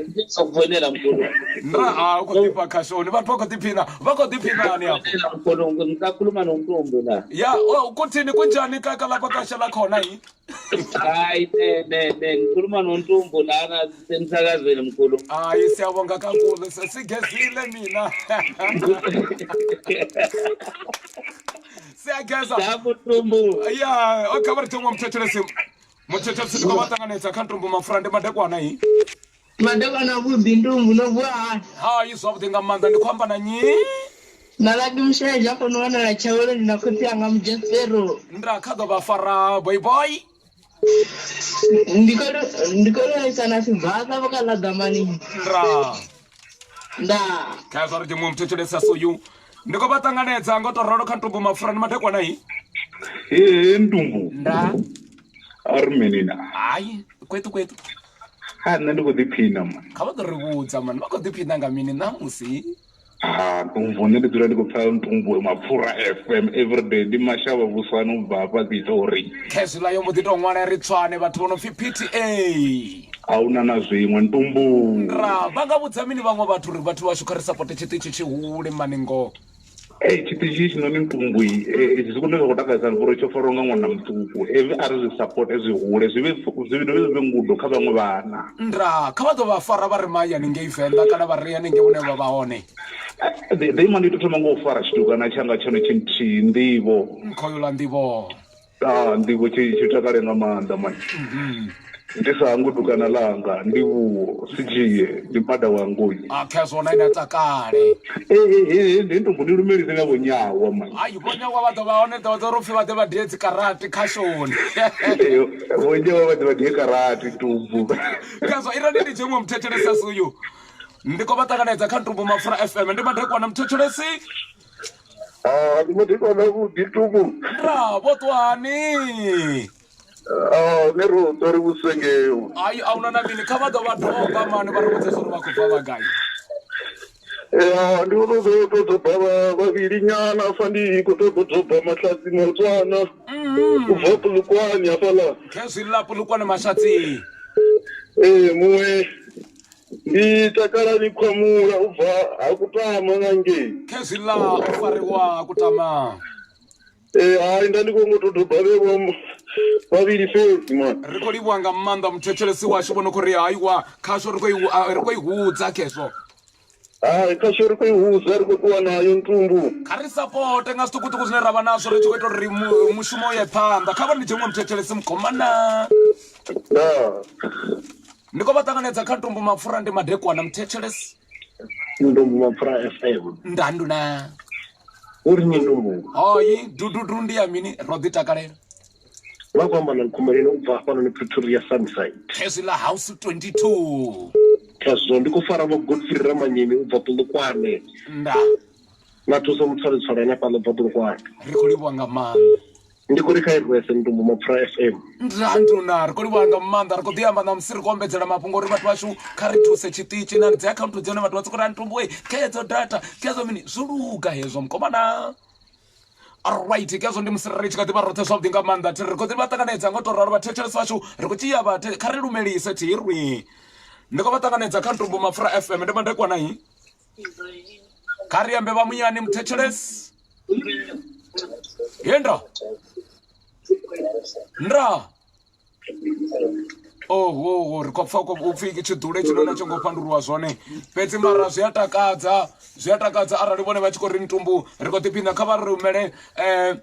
Foinela mkhulu. Nra ha u khou ḓifha khashoni vhathu vha khou ḓiphina vha khou ḓiphina hani afho. Foinela mkhulu ngisakhuluma nomntombi la. Ya oh, kuthini kunjani kaka lapha kashela khona yi? Hayi ne ne ne ngikhuluma nontombo lana semsakazweni mkhulu. Hayi siyabonga kakhulu sesigezile mina. Siyageza. Lapho ntombo. Ya, okay vha ri thengwa muthetshelesi. Muthetshelesi ndi khou vha ṱanganedza kha ntombo mapfura ndi madekwana yi. Madekwana vhuḓi ntumbu no vuwa hani? Hai zwavhuḓi nga maanḓa ndi khou amba na nnyi? Na Lucky Musheja afho no wanala Tshauleni na khotsi anga Mudzhesero. Nda kha ḓo vha fara boy boy. Ndi khou ndi khou lwelisa na Sibasa vho kha ḽa Gamani. Nda. Nda. Kha zwa ri muṅwe muthetshelesi a soyu. Ndi khou vha ṱanganedza ngo to ralo kha ntumbu mapfura ndi madekwana hi. Ee ntumbu. Nda. A ri mini na? Hai kwetu kwetu. Ha nṋe ndi khou ḓiphina man. Kha vha ḓo ri vhudza man vha khou ḓiphina nga mini ṋamusi? Ha, ntumbu nṋe ndi dzula ndi khou pfa ntumbu mapfura FM everyday ndi mashavha vhuswani u bva hafha Pitori. Khezwiḽa yo mbo ḓi tou ṅwala ri tswane vhathu vho no pfi PTA. A huna na zwiṅwe ntumbu. Ra vha nga vhudza mini vhaṅwe vhathu uri vhathu vhashu kha ri sapote tshiṱitshi tshi hule mani ngoho. Ee tshiṱitshi hetshinoni ntumbu zwi kone zwa khou takadza ngori tsho fariwa nga ṅwana muṱuku hezwi a ri zwi sapote zwi hule zwi vhe zwi dovhe zwi vhe ngudo kha vhaṅwe vhana. Ndaa kha vha ḓo vha fara vha re mahayani ngei Venḓa kana vha re hanengei hune vha vha hone. Ḓe ima ndi to thoma nga u fara tshitukana tshanga tshone tshi nthihi nḓivho. Nkhoyo ḽa nḓivho. Ah, nḓivho tshi tshi takale nga maanḓa mani. Ndi sa hangwi dukana ḽanga, ndivhuwo, si dzhie, ndi mada wa ngoi. A khezwo na ine a takale. Ee, ndi ntombo ndi lumelise nga vhonyawa mani. Ai vhonyawa vha ḓo vha hone ḓo ḓo ri pfi vha ḓe vha die dzikarati khashoni. Ee, vhonyawa vha ḓe vha die karati ntumbu. Khezwo irani ndi dzhiṅwe muthetshelesi uyu. Ndi khou vha ṱanganedza kha Ntumbu Mapfura FM ndi madekwana muthetshelesi. Ah, ndi madekwana avhuḓi Ntumbu. Nda vho ṱwani. Ah, ne ro ṱwa ri vhusengeu. Ai a huna na mini kha vha ḓo vha doba mani vha ri vhudze uri vha khou bva vha gai. Ya, ndi khou ṱoḓa u tou doba vhavhili nyana afha ndi khou ṱoḓa u doba Mahlatsi Motswana u bva Polokwane hafhaḽa. Khezwiḽa Polokwane Mashatsi. Ee, muṅwe ndi Takalani Khwamula u bva ha Kutama nga ngei. Khezwiḽa o fariwa Kutama. Ee, hai nda ndi khou ngo tou doba vhevho vhavhili fhedzi man. Ri khou livhuwa nga maanḓa muthetshelesi washu vho no khou ri haiwa khasho ri khou ri khou i hudza khezwo. Hai khasho ri khou i hudza ri khou ṱuwa nayo ntumbu. Kha ri sapote nga zwiṱukuṱuku zwine ra vha nazwo ri tshi khou ita uri mushumo u ye phanḓa. Kha vha ndi dzhiṅwe muthetshelesi mukomana. Ndaa. Ndi khou vha ṱanganedza kha ntumbu mapfura ndi madekwana muthetshelesi. Ntumbu mapfura FM. Ndanduna. Uri ni ntumbu. Hoyi dududu ndi ya mini ro ḓi takalela. Vha khou amba na Nkhumeleni u bva hafhanoni Pretoria Sunnyside. Khezwi ḽa House 22. Khezwo ndi khou fara vho Godfrey Ramanyeni u bva Polokwane. Nda. Na thuso mutshwalutshwalo hanefhaḽa u bva Polokwane. Ri khou livhuwa nga maanḓa. Ndi khou ri kha i rwese Ntumbu Mapfura FM. Ndanduna ri khou livhuwa nga maanḓa ri khou ḓi amba ṋamusi ri khou ombedzela mafhungo uri vhathu vhashu kha ri thuse tshiṱitshi na dzi akhaunthu dzone vhathu vha soko ri Ntumbu we khedzo data khedzo mini zwo luga hezwo mukomana. Alright khezwo ndi musi ri tshi kha ḓi vha roṱhe zwavhuḓi nga maanḓa thi ri khou ḓi vha ṱanganedza ngo to ralo vhathetshelesi vhashu ri khou dzhia vha kha ri lumelise thirwi ndi khou vha ṱanganedza kha Ntumbu Mapfura FM ndi madekwana i kha ri ambe vha muyani muthetshelesi ye nda nda ohoho ri khou pfa upfhi tshiḓule tshino na tsho ngo fhanduluwa zwone fhedzi mara zwi a takadza zwi a takadza arali vhone vha tshi khou ri ntumbu ri khou ḓiphiṋa kha vha ri rumele um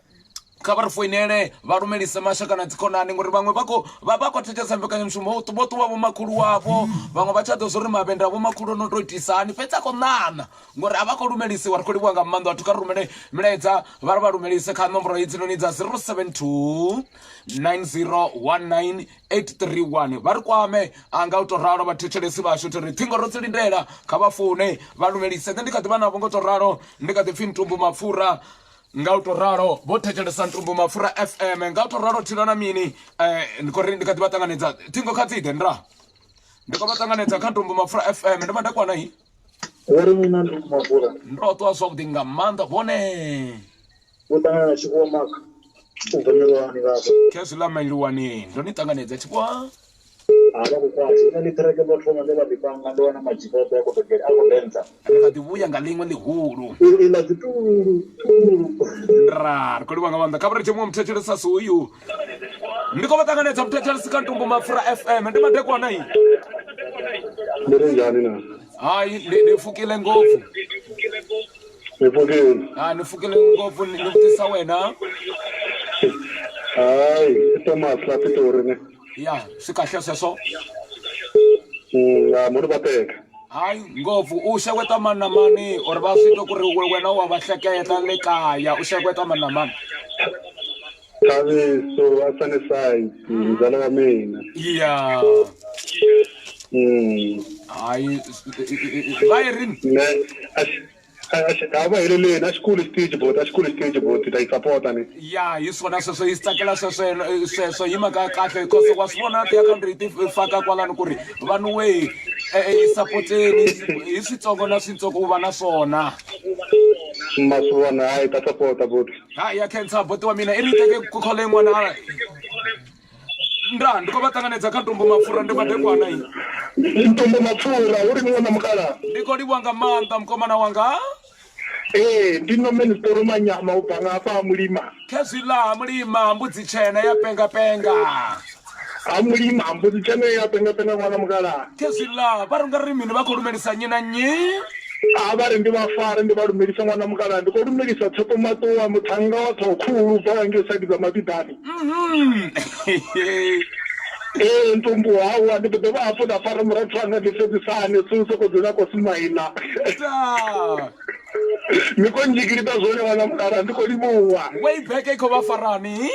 kha vha ri foinele vha lumelise mashaka na dzikhonani ngori vhaṅwe vha khou vha vha khou thetshelesa mbekanyamushumo vho ṱuwa vhomakhulu wavho vhaṅwe vha tsha ḓo zwo ri mavhenda vhomakhulu no tou itisa hani fhedzi a khou ṋaṋa ngori a vha khou lumelisiwa ri khou livhuwa nga maanḓa vhathu kha ri rumele milaedza vha ri vha lumelise kha nomboro hedzinoni dza 072 9019 831 vha ri kwame a nga u tou ralo vhathetshelesi vhashu thi ri ṱhingo ro dzi lindela kha vha foune vha lumelise nṋe ndi kha ḓi vha navho ngo tou ralo ndi kha ḓi pfhi ntumbu mapfura nga u tou ralo vho thetshelesa ntumbu mapfura fm nga u tou ralo thilo na mini um ndi khou ri ndi kha ḓi vha ṱanganedza ṱhingo kha dzi ḓe nda ndi khou vha ṱanganedza kha ntumbu mapfura fm ndi madekwana i Uri mina ntumbu mapfura ndo ṱwa zwavhuḓi nga maanḓa vhone vho ṱangana na tshifhiwa maka u bva milwani vhafha khezwiḽa mailiwani ndo ni ṱanganedza tshifhiwa ha vha khou kwati nṋe ndi ṱhireke ḽo thoma ndo vha ḓi panga ndo wana madzhika oṱhe a khou tou a khou dentsa ri kha ḓi vhuya nga ḽiṅwe ḽihulu iḽa dzi tululu tululu ra ri khou livha nga maanḓa kha vha ri tshe muṅwe muthetshelesi a si uyu ndi khou vha ṱanganedza muthetshelesi kha ntumbu mapfura fm ndi madekwana i ndi ri njhani na hayi ndi fukile ngopfu ni pfukile ha ni fukile ngopfu ni vutisa wena hayi i thomas la pitori ne ya swi kahle sweswo ya muni va teka hayi ngopfu u xeweta mani na mani or va swi twa ku ri wena wa va hleketa le kaya u xeweta mani na mani Thabiso a Sunnyside mzala wa mina ya hayi va yi rini ne a va heleleni a xikulu xitichi boti a xikulu xitichi boti ta yi sapota ni ya hi swona sweswo yi tsakela sweswo sweswo hi mhaka ya kahle because wa swi vona tiakhawunti ti faka kwalano ku ri vanhu wehi E sapoteni hi switsongo na switsongo u va na swona. Ma swi vona hayi ta sapota buti. Ha ya khensa buti wa mina i ri teke ku khole yin'wana. Nda ndi khou vha ṱanganedza kha Ntumbu Mapfura ndi madekwana i. Ntumbu Mapfura hu ri ṅwana mukala. Ndi khou livhuwa nga maanḓa mukomana wanga. Ee, ndi Norman Zitoro Manyama u bva nga hafha ha Mulima. Khezwiḽa ha Mulima mbudzi tshena ya penga penga. Ha Mulima mbudzi tshena ya penga penga ṅwana mukala. Khezwiḽa vha ri nga ri mini vha khou lumelisa nnyi na nnyi? A vha ri ndi vha fare ndi vha lumelisa ṅwana mukala ndi khou lumelisa Tshepo Maṱuwa muṱhannga wa ṱhoho khulu bva ngei saidi dza Mabidani. Ee ntumbu hawa ndi ḓo dovha hafhu nda fara murathu wanga ndi sedzisane si soko dzula khou smaila. Ni khou ndzhigilita zwone ṅwana mukala ndi khou livhuwa. Way back i khou vha farani?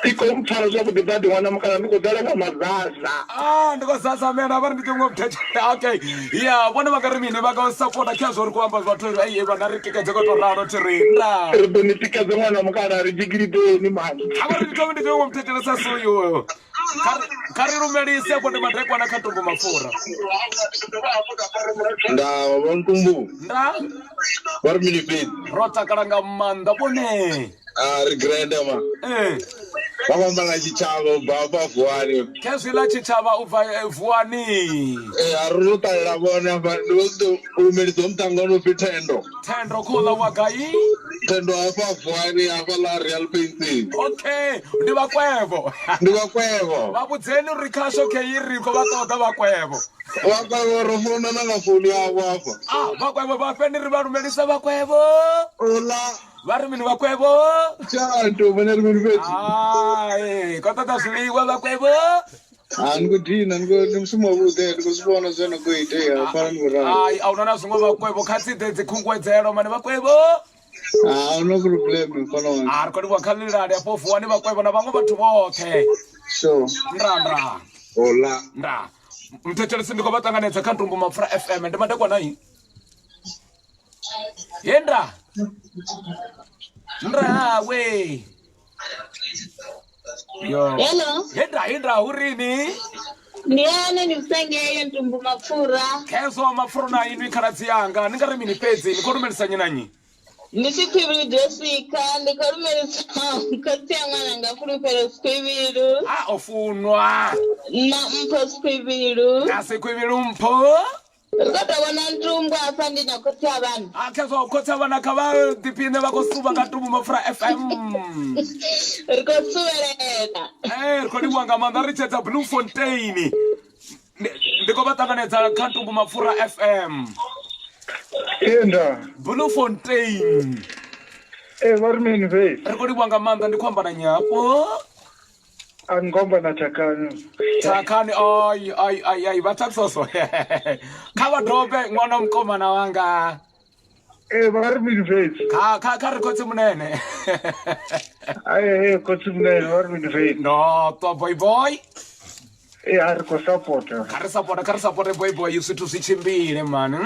I khou mpfara zwavhuḓi badi ṅwana mukala ndi khou ḓala nga mazaza. Ah, ndi khou zazamela vha ri ndi ṱuṅwe muthethe. Okay. Ya, vhone vha nga ri mini vha nga sapota khezwo ri khou amba vhathu uri ei vhana ri tikedze ko to ralo thi ri nda. Ri ḓo ni tikedza ṅwana mukala ri dzhigiliteni mani. A vha ri ndi thome ndi ṱuṅwe muthethe sa suyu. Kha ri lumelise afho ndi madekwana kha Ntumbu Mapfura. Nda vho Ntumbu. Nda. Vha ri mini fhedzi. Ro takala nga maanḓa vhone. A ri grand ma. Eh. Vha khou amba nga tshitshavha u bva hafha Vuwani. Khezwiḽa tshitshavha u bva Vuwani. Eh a ri ro ṱalela vhone hafha ndi vho ḓo lumelisa muṱhannga no pfi Thendo. Thendo khouḽa wa gai? Thendo hafha Vuwani hafha ḽa Real Painting. Okay, ndi vhakwevho. Ndi vhakwevho. Vha vhudzeni uri khasho kheyi ri khou vha ṱoḓa vhakwevho. Vhakwevho ro founa na nga founu yavho hafha. Ah, vhakwevho vha fheni ri vha lumelisa vhakwevho. Ola. Vha ri mini vhakwevho? Tsha ntombo na ri mini fhedzi. Ah, eh, khou ṱoḓa zwiḽiwa vhakwevho. Ha ni khou dina ni khou ndi mushumo wavhuḓi ndi khou zwi vhona zwine na khou itea fara ni khou ralo. Hai, a huna na zwiṅwe vhakwevho kha dzi ḓe dzi khunguwedzelo mani vhakwevho. A huna problem mfana wanga. A ri khou livhuwa kha ḽilali afho vuwani vhakwevho na vhaṅwe vhathu vhoṱhe. Sure. Nda nda. Hola. Nda. Mthetshelesi ndi khou vha ṱanganedza kha Ntumbu Mapfura FM ndi madekwana i. Ye nda. Nda we. Yo. Hello. Ye nda ye nda hurini. Ndi hone ndi vhusengeyo Ntumbu Mapfura. Khezwo mapfura na inwi khaladzi yanga ni nga ri mini fhedzi ni khou lumelisa nnyi na nnyi. Ndi Sikhwivhili Jessica, ndi khou lumelisa khotsi ya ṅwananga Fulufhelo Sikhwivhilu. A o funwa. Na Mpho Sikhwivhilu. Na Sikhwivhilu Mpho. Ri khou tou vhona Ntumbu hafha ndi na khotsi a vhana. A khezwo khotsi a vhana kha vha ḓiphiṋe vha khou suvha nga Ntumbu Mapfura FM. Ri khou suvhelela. Ee ri khou livhuwa nga maanḓa ri tshedza Bloemfontein. Ndi khou vha ṱanganedza kha Ntumbu Mapfura FM. Ee nda. Bloemfontein. Ee vha ri mini fhedzi. Ri khou livhuwa nga maanḓa ndi khou amba na nnyi hafho. A ni khou amba na Thakhani. Thakhani ai ai ai ai vha Thaxoso. Kha vha dobe ṅwana mukomana wanga. Ee vha ri mini fhedzi. Kha kha kha ri khotsi munene. Ai ee khotsi munene vha ri mini fhedzi. No ṱwa boy boy. Ee a ri khou sapota. Kha ri sapota kha ri sapote boy boy zwithu zwi tshimbile mani.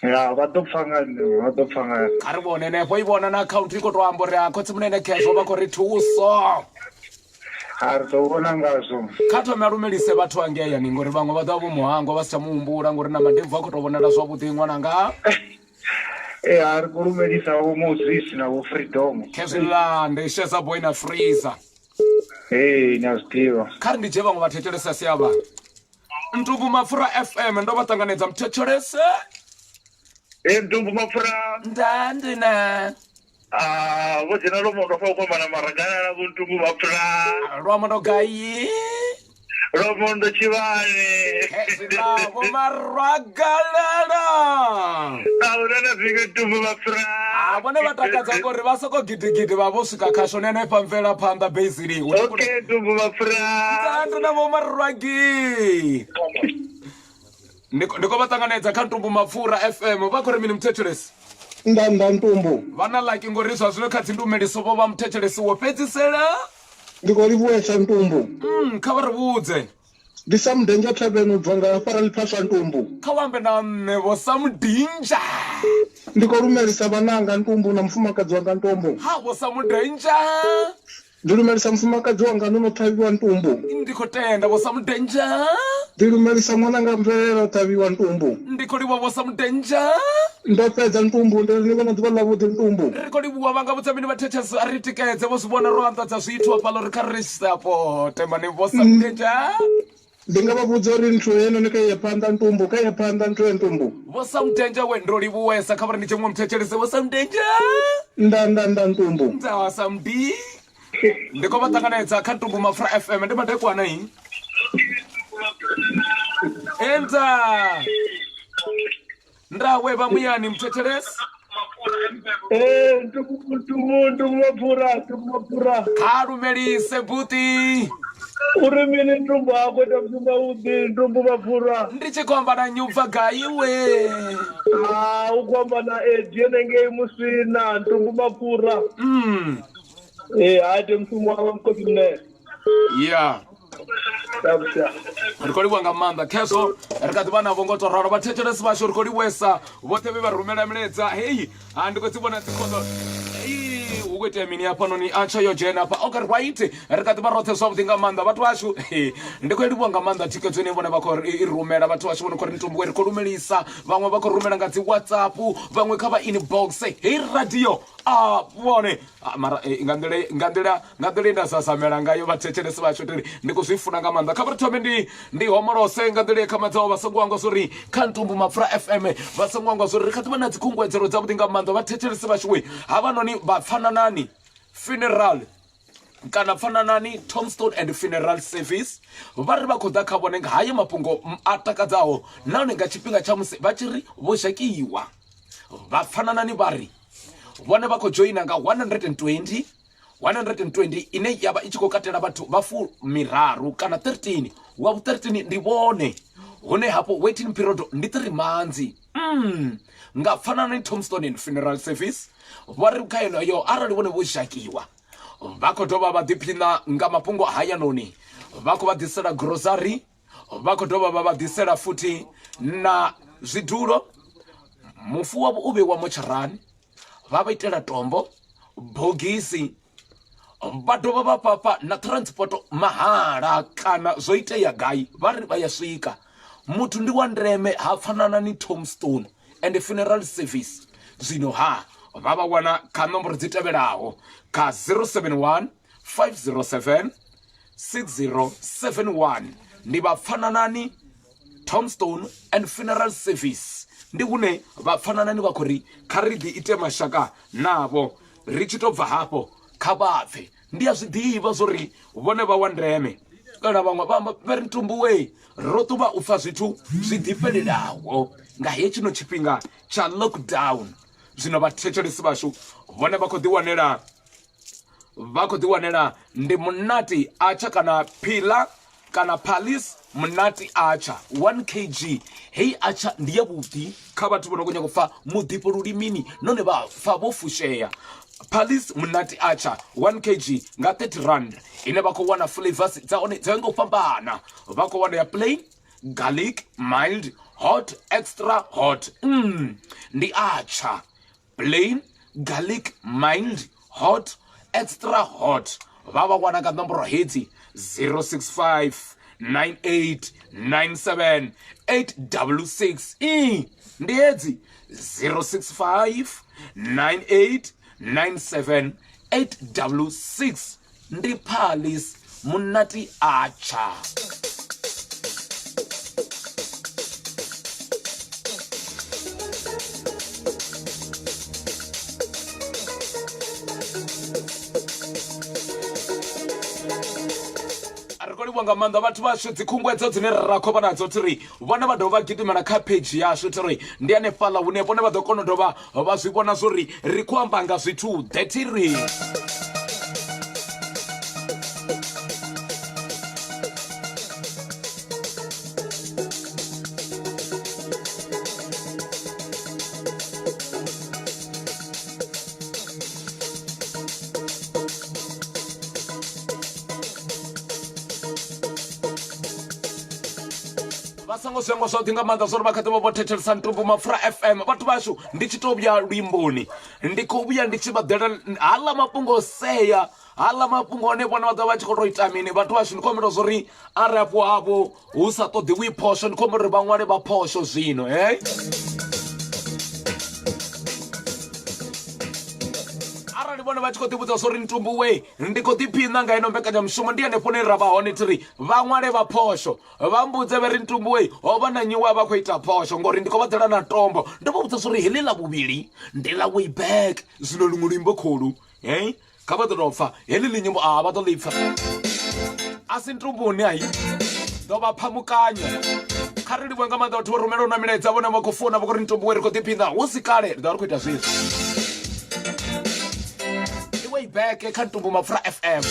Ya vha ḓo pfa nga nṋe vha ḓo pfa nga Kha ri vhone henefho i vhona na akhaunthu i khou tou amba uri a khotsi munene khezwo vha khou ri thuso. Ha ri ḓo vhona ngazwo. Kha thome a lumelise vhathu hangei yani ngori vhaṅwe vha ḓo vha vho muhangwa vha si tsha mu humbula ngori na mandebvu a khou tou vhonala zwavhuḓi ṅwananga. Ee a ri khou lumelisa vho Moses na vho Freedom. Khezwiḽa ndi Sheza Boy na Freezer. Ee ni a zwi ḓivha. Kha ri ndi dzhie vhaṅwe vhathetshelesi si avha. Ntumbu Mapfura FM ndo vha ṱanganedza muthetshelese. Ee Ntumbu Mapfura. Nda ndi na. Ah, vho dzhena Lwamondo fa u kwamana maragalala vho Ntumbu Mapfura. Lwamondo gai? Lwamondo Tshivhane. Hezwiḽa vho maragalala. A huna na zwiṅwe Ntumbu Mapfura. Ah, vhone vha takadza ngori vha soko gidigidi vha vho swika khasho ni hanefha mvelaphanḓa basically. Okay Ntumbu Mapfura. Nda ndi na vho marwagi. Ndi khou vha ṱanganedza kha Ntumbu Mapfura FM vha khou ri mini muthetshelesi? Nda nda Ntumbu. Vha na laki ngori zwa zwino kha dzindumeliso vho vha muthetshelesi wo fhedzisela. Ndi khou livhuwesa Ntumbu. Kha vha ri vhudze. Ndi Sam Danger Tavern u bva nga hafha Raliphaswa Ntumbu. Kha vha ambe na nṋe vho Sam Danger. Ndi khou lumelisa vhananga Ntumbu na mufumakadzi wanga Ntumbu. Ha vho Sam Danger. Ndi lumelisa mufumakadzi wanga no no ṱhavhiwa Ntumbu. Ndi khou tenda vho Sam Danger. Ndi lumelisa ṅwananga Mvelelo Ṱavhiwa Ntumbu. Ndi khou livhuwa Vho Samudenja. Ndo fhedza Ntumbu, ndi ri ni vhe na ḓuvha ḽavhuḓi Ntumbu. Ri khou livhuwa vha nga vhudza mini vhathetshelesi a ri tikedze vho zwi vhona ro anḓadza zwithu hafhaḽa ri kha ri sapote mani Vho Samudenja. Ndi nga vha vhudza uri nthu heinoni kha iye phanḓa Ntumbu, kha iye phanḓa nthu he Ntumbu. Vho Samudenja we ndo livhuwesa kha vha ri ndi tshe muṅwe muthetshelesi Vho Samudenja. Nda nda nda Ntumbu. Nda Samdi. Ndi khou vha ṱanganedza kha Ntumbu Mapfura FM ndi madekwana i. Enza. Ndawe vha muyani muthetshelesi. Eh, Ntumbu Ntumbu Ntumbu Mapfura, Ntumbu Mapfura. Kha lumelise buti. Uri mini Ntumbu a khou ita mushumo wavhuḓi Ntumbu Mapfura. Ndi tshi khou amba na nnyi u bva gai we? Ah, u khou amba na Edi henengei Musina Ntumbu Mapfura. Ee, ha ite mushumo wawe mukosi mnene. Yeah. Ri khou livhuwa nga maanḓa khezwo ri kha ḓi vha navho ngo to ralo vhathetshelesi vhashu ri khou livhuwesa vhoṱhe vhe vha rumela milaedza heyi ha ndi khou dzi vhona dzikhondo Ei, hu khou itea mini hafhanoni a tsho yo dzhena hafha okay right ri kha ḓi vha roṱhe zwavhuḓi nga maanḓa vhathu vhashu ndi khou livhuwa nga maanḓa thikhedzo ine vhone vha khou i rumela vhathu vhashu vho no khou ri ntumbuwe ri khou lumelisa vhaṅwe vha khou rumela nga dzi whatsapp vhaṅwe kha vha inbox hei radio a vhone Ah, mara eh, nga nḓila nga nḓila nga nḓila ine nda sasamela ngayo vhathetshelesi vhashu tiri ndi khou zwi funa nga maanḓa kha vha ri thome ndi ndi homolose nga nḓila ye kha madzaho vha songo hangwa zwori kha ntumbu mapfura fm vha songo hangwa zwori ri kha ḓi vha na dzikhunguwedzelo dzavhuḓi nga maanḓa vhathetshelesi vhashu we havhanoni vha pfananani funeral kana pfananani tombstone and funeral service vha ri vha khou ḓa kha vhone nga haya mafhungo a takadzaho nahone nga tshifhinga tsha musi vha tshi ri vho zhakiwa vha pfananani vha ri vhone vha khou dzhoina nga 120 120 ine ya vha i tshi khou katela vhathu vha fumiraru kana 13 wa vhu 13 ndi vhone hune hafho waiting period ndi 3 manzi mm. nga pfanani tombstone and funeral service vha ri kha yeneyo arali vhone vho zhakiwa vha khou dovha vha ḓiphina nga mafhungo hayanoni vha khou vha ḓisela grocery vha khou dovha vha vha ḓisela futhi na zwidulo mufu wavho u vheiwa motsharani vha vha itela tombo bogisi vha dovha vha fhafha na transport mahala kana zwo itea gai vha ri vha ya swika muthu ndi wa ndeme ha pfanana ni tombstone and funeral service zwino ha vha vha wana kha nomboro dzi tevhelaho kha 071 507 6071 ndi vha pfananani tombstone and funeral service ndi hune vha pfananani vha khou ri kha ri ḓi ite mashaka navho ri tshi tou bva hafho kha vha pfe ndi a zwi ḓivha zwo ri vhone vha wa ndeme kana vhaṅwe vha amba vha ri ntumbuwe ro ṱuvha u pfa zwithu zwi ḓifhelelaho nga hetshino tshifhinga tsha lockdown zwino vhathetshelesi vhashu vhone vha khou ḓiwanela vha khou ḓiwanela ndi munati atsha kana phila kana palace munati atsha 1 kg heyi atsha ndi ya vhuḓi kha vhathu vho no khou nyanga u pfa muḓifho lulimini nahone vha pfa vho fushea palace munati atsha 1 kg nga 30 rand ine vha khou wana flavors dza hone dzo nga u fhambana vha khou wana ya plain garlic mild hot extra hot ndi atsha plain garlic mild hot extra hot vha vha wana nga nomboro hedzi 065 98 97 866 i ndi hedzi 065 98 97 866 ndi phalis munati atsha ri khou livhuwa nga maanḓa vhathu vhashu dzikhunguwedzo dzine ra khou vha nadzo thi ri vhone vha dovha vha gidimela kha pheidzhi yashu thi ri ndi hanefhaḽa hune vhone vha ḓo kona u dovha vha zwi vhona zwori ri khou amba nga zwithu ḓe thi ri vha songo zwengwa zwavhuḓi nga maanḓa zwori vha kha ḓivha vho thetshelesa ntumbu mapfura fm vhathu vhashu ndi tshi to vhuya luimboni ndi khou vhuya ndi tshi vha ḓela haḽa mafhungo sea Haḽa mafhungo hone vhone vha ḓo vha tshi khou tou ita mini vhathu vhashu ndi khou humbela zwo ri arali afho havho hu sa ṱoḓiwi phosho ndi khou humbela uri vha ṅwale vha phosho zwino he arali vhone vha tshi khou ḓivhudza zwo ri ntumbu we ndi khou ḓiphiṋa nga ino mbekanyamushumo ndi hanefho hune ra vha hone thi ri vha ṅwale vha phosho vha mbudze vha ri ntumbu we ho vha na nyiwa vha khou ita phosho ngori ndi khou vha ḓela na tombo ndo vha vhudza zwo ri heḽi ḽa vhuvhili ndi ḽa way back zwino luṅwe luimbo kholu hey kha vha ḓo tou pfa heḽi ḽinyimbo a vha ḓo ḽi pfa a si ntumbuni ai ḓo vha phamukanya kha ri livhuwe nga maanḓa vhathu vho rumelaho na milaedza vhone vha khou founa vha khou ri ntumbu we ri khou ḓiphiṋa hu si kale ri ḓo vha ri khou ita zwezwi ndi way back kha ntumbu mapfura fm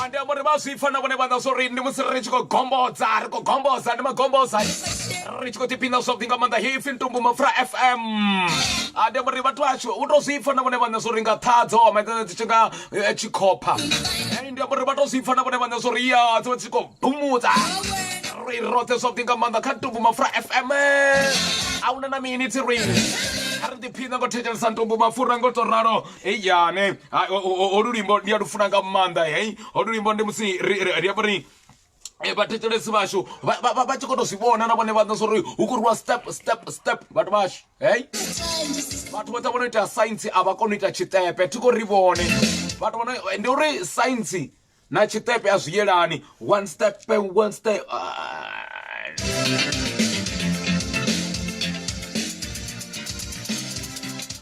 ndi amba uri vha zwi pfa na vhone vhaṋa zwo ri ndi musi ri tshi khou gombodza ri khou gombodza ndi magomboza ri tshi khou ḓiphina zwavhuḓi nga maanḓa hei pfi ntumbu mapfura fm a ndi amba uri vhathu ashu u tou zwi pfa na vhone vhaṋe zwo ri nga ṱhadzo maitele dzi tshi nga eh, tshikhopha Eh, ndi amba uri vha tou zwi pfa na vhone vhaṋe zwo ri ya dzi vha dzi tshi khou bumudza ri roṱhe zwavhuḓi nga maanḓa kha ntumbu mapfura fm a huna na mini thi ri a ri ḓiphina ngo thetshelesa ntumbu mapfura ngo to ralo eyane holu luimbo ndi a lu funa nga maanḓa hei holu luimbo ndi musi ri amba uri eh, vhathetshelesi vhashu vha tshi khou tou zwi vhona na vhone vhaṋe zwa uri hu khou rwiwa step step step vhathu vhashu hei vhathu vhoṱhe vho no ita saintsi a vha koni u ita tshiṱepe thi khou ri vhone vhathu vho no ndi uri saintsi na tshiṱepe a zwi yelani one step one step ah.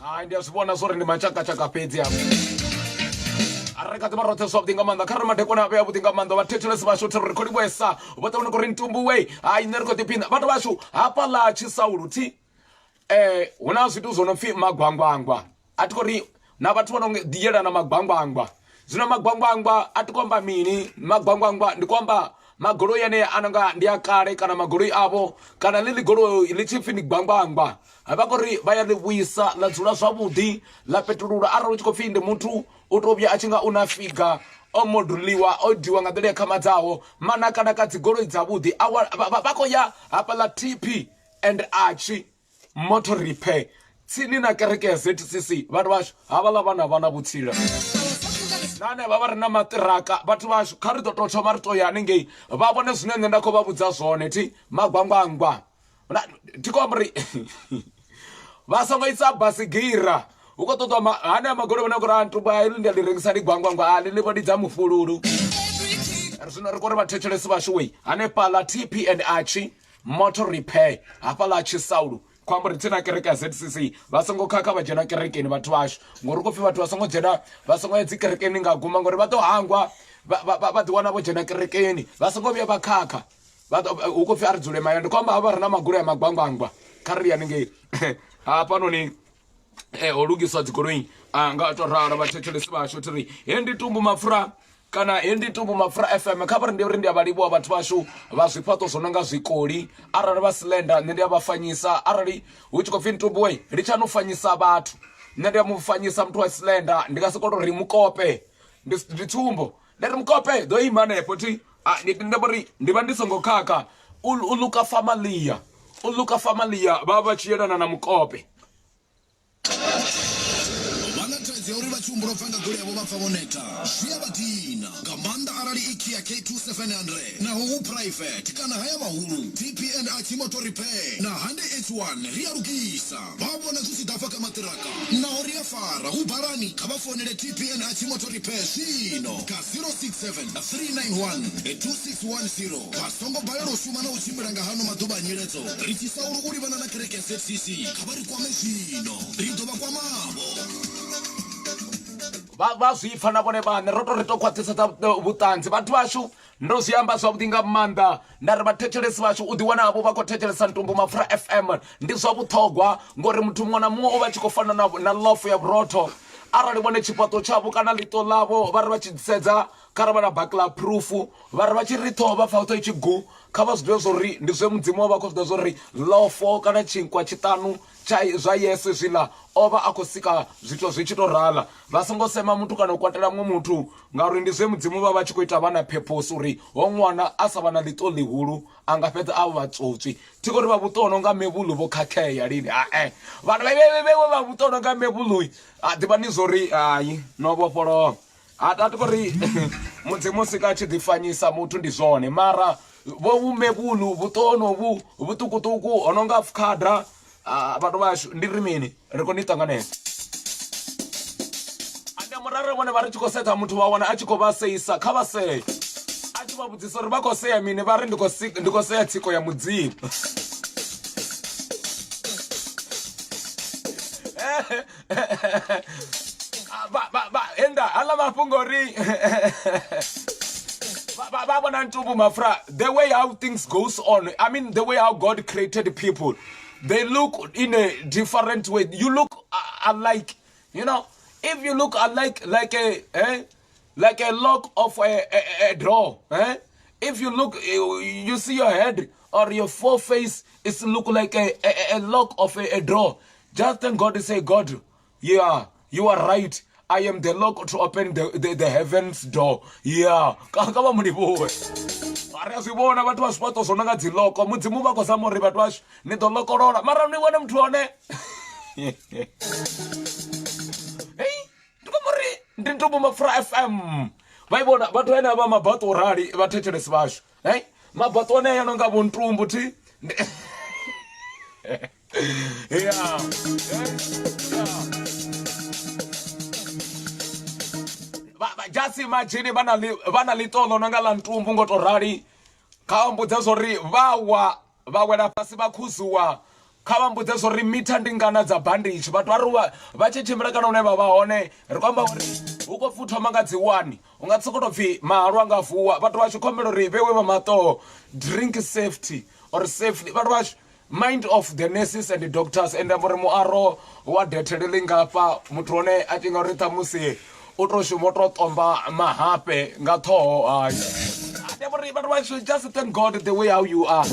Hai ndi a zwi vhona zwo ri ndi matshakatshaka fhedzi hafha arali kha ḓivha roṱhe zwavhuḓi nga maanḓa kha ri madekwana avhe avhuḓi nga maanḓa vhathetshelesi vhashu thi ri khou livhuesa vhoṱhe vho no khou ri ntumbuwe hai nṋe ri khou ḓiphina vhathu vhashu hafhaḽa tshisaulu thi eh hu na zwithu zwo no pfi magwangwangwa a thi khou ri na vhathu vho no ḓi yelana magwangwangwa zwino magwangwangwa a thi khou amba mini magwangwangwa ndi khou amba magoloi anea a nonga ndi a kale kana magoloi avho kana ḽi ḽi goloi ḽi tshi pfi ndi gwangwangwa vha khou ri vha ya ḽi vhuisa ḽa dzula zwavhuḓi ḽa petulula arali u tshi khou pfhi ndi muthu u tou vhuya a tshi nga u na figa o moduliwa o diwa nga nḓila ya khamadzaho manakanaka dzigoloi dzavhuḓi vha khou ya hafhaḽa tp and atshi motor repair tsini na kereke ya zcc vhathu vhashu havhaḽa vhana vha na vhutsila na hanevha vha re na maṱiraka vhathu vhashu kha ri ḓo tou thoma ri tou ya haningei vha vhone zwine nṋe nda khou vha vhudza zwone thi magwangwangwa thi khou amba uri vha songo isa basigira hu khou ṱoḓwa hanea magoloi vhone khou ri ntumba heḽi ndi a ḽi rengisa ndi gwangwangwa a ḽi ḽi vho lidza mufhululu Zwino ri khou ri vhathetshelesi vhashu wei hanefhaḽa TP and Archie motor repair hafhaḽa Tshisaulu khou amba uri tsini na kereke ya ZCC vha songo khakha vha dzhena kerekeni vhathu vhashu ngori khou pfhi vhathu vha songo dzhena vha songo ya dzi kerekeni nga guma ngori vha ḓo hangwa vha ḓi wana vho dzhena kerekeni vha songo vhuya vha khakha hu khou pfhi a ri dzule mahayani ndi khou amba havha re na maguloi a magwangwangwa kha ri haningei hafhanoni ho lugiswa dzigoloi nga to ralo vhathetshelesi vhashu thi ri he ndi tumbu mapfura kana he ndi tumbu mapfura fm kha vha ri ndi uri ndi a vha livhuwa vhathu vhashu vha zwifhaṱo zwo no nga zwikoli arali vha silenda nṋe ndi a vha fanyisa arali hu tshi khou pfhi ntumbu we litshani u fanyisa vhathu nṋe ndi a mu fanyisa muthu wa silenda ndi nga soko tou ri mukope ndi tsumbo ndi ri mukope ḓo ima hanefho thi ndi amba uri ndi vha ndi songo khakha u luka famalia u luka famalia vha vha tshi yelana na mukope Vha na thaidzo ya uri vha tshi humbula u bva nga goloi yavho vha pfa vho neta? Zwi a vha dina, nga maanḓa arali i Kia K2 700. Naho hu private kana haya mahulu, TP and Archie Motor Repair na Hyundai H1 ri a lugisa. Vha vhona zwi tshi ḓa afha kha maṱiraka, naho ri a fara hu balani, kha vha founele TP and Archie Motor Repair zwino kha 067 391 2610. Vha songo balelwa u shuma na u tshimbila nga hano maḓuvha a nyiledzo. Ri tshi saulu u livhana na kereke ya ZCC, kha vha ri kwame zwino. Ri ḓo vha kwamavho. Vha vha zwi pfa na vhone vhaṋe ro to ri to khwaṱhisa vhuṱanzi vhathu vhashu ndo zwi amba zwavhuḓi nga maanḓa nda ri vhathetshelesi vhashu u ḓiwana havho vha khou thetshelesa ntumbu mapfura fm ndi zwa vhuṱhogwa ngori muthu muṅwe na muṅwe u vha tshi khou fana na, na lofo ya vhurotho arali vhone tshifhaṱo tshavho kana ḽiṱo ḽavho vha ri vha tshi sedza kha ri vha na bakla proof vha ri vha tshi ri ṱhoho vha pfa ṱhoho i tshi gu kha vha zwi ḓivhe zwori ndi zwe mudzimu wa vha khou zwi ḓivha zwori lofo kana tshinkwa tshiṱanu tsha zwa yesu hezwiḽa o vha a khou sika zwithu zwi tshi to rala vha songo sema muthu kana u kwatela muṅwe muthu ngauri ndi zwe mudzimu vha vha tshi khou ita vha na purpose uri ho ṅwana a sa vha na ḽiṱo ḽihulu a nga fhedza a vha tswotswi thi khou ri vha vhuṱono nga mevhuḽu vho khakhea lini ae vhathu vhe vha vhuṱono nga mevhuḽu a ḓivhani zwori hai no vhofholowa a ta khou ri mudzimu sika a tshi ḓifanyisa muthu ndi zwone mara vho vhumevhulu vhuṱono vhu vhuṱukuṱuku ho no nga fukhada vhathu vhashu ndi ri mini ri khou ni ṱanganedza ande murare vhone vha ri tshi khou sedza muthu vha wana a tshi khou vha seisa kha vha see a tshi vha vhudzisa uri vha khou sea mini vha ri ndi khou sea tsiko ya mudzimu enda haḽa mafhungo ri vha vhona ntumbu mafra the way how things goes on i mean the way how god created people they look in a different way you look alike you know if you look alike like a eh, like a lock of a, a, a draw eh? if you look you see your head or your foreface is look like a, a, a lock of a, a draw Just thank God and say, God, yeah, you are right. I am the lock to open the, the, the heavens door. Yeah. Ka ka vha mu livhuwe. Ri a zwi vhona vhathu vha zwifhaṱo zwo no nga dzi loko. Mudzimu vha khou zama uri vhathu vhashu ni ḓo lokolola. Mara ni vhone muthu hone. Hey, ndi khou uri ndi Ntumbu Mapfura FM. Vha i vhona vhathu vhane vha mabaṱo u rali vhathetshelesi vhashu. Hey, mabaṱo one aya no nga vho Ntumbu thi. Yeah. Just imagine vha na vha na ḽiṱo no nga ḽa ntumbu ngo to rali kha vha mbudze zwori vha wa vha wela fhasi vha khuzuwa kha vha mbudze zwori mitha ndi ngana dza banditshi vhathu vha ri vha tshi tshimbila kana hune vha vha hone ri khou amba uri hu khou pfhi u thoma nga dzi wani u nga sokou tou pfhi mahalwa nga vuwa vhathu vha tshi khombela uri vhewe vha maṱoho drink safety or safely vhathu vhashu Mind of the nurses and the doctors ende amba uri muaro wa dethele ḽingafha muthu hone a tshi nga uri ṱhamusi u to shuma u to ṱomba mahafhe nga ṱhoho hai ndi amba uri vhathu vha just thank god the way how you are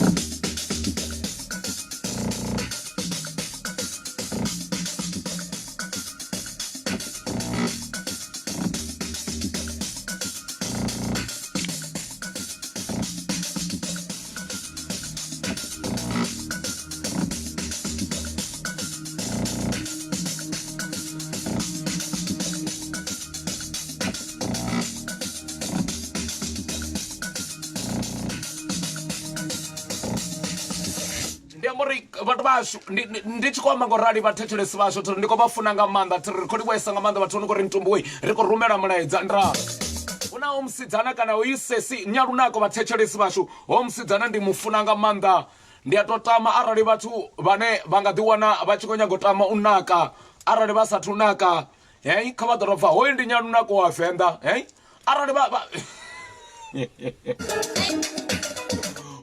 ndi amba uri vhathu vhashu ndi tshi khou amba ngo rali vhathetshelesi vhashu uri ndi khou vha funa nga maanḓa ri khou livhuesa nga maanḓa vhathu vho no khou ri ntumbuwi ri khou rumela mulaedza nda hu na o musidzana kana hoyu sesi nyalunako vhathetshelesi vhashu ho musidzana ndi mufuna nga maanḓa ndi a to tama arali vhathu vhane vha nga ḓiwana vha tshi khou nyaga u tama u naka arali vha sathu naka hei kha vha ḓo bva hoyu ndi nyalunako wa venḓa hei arali vha vha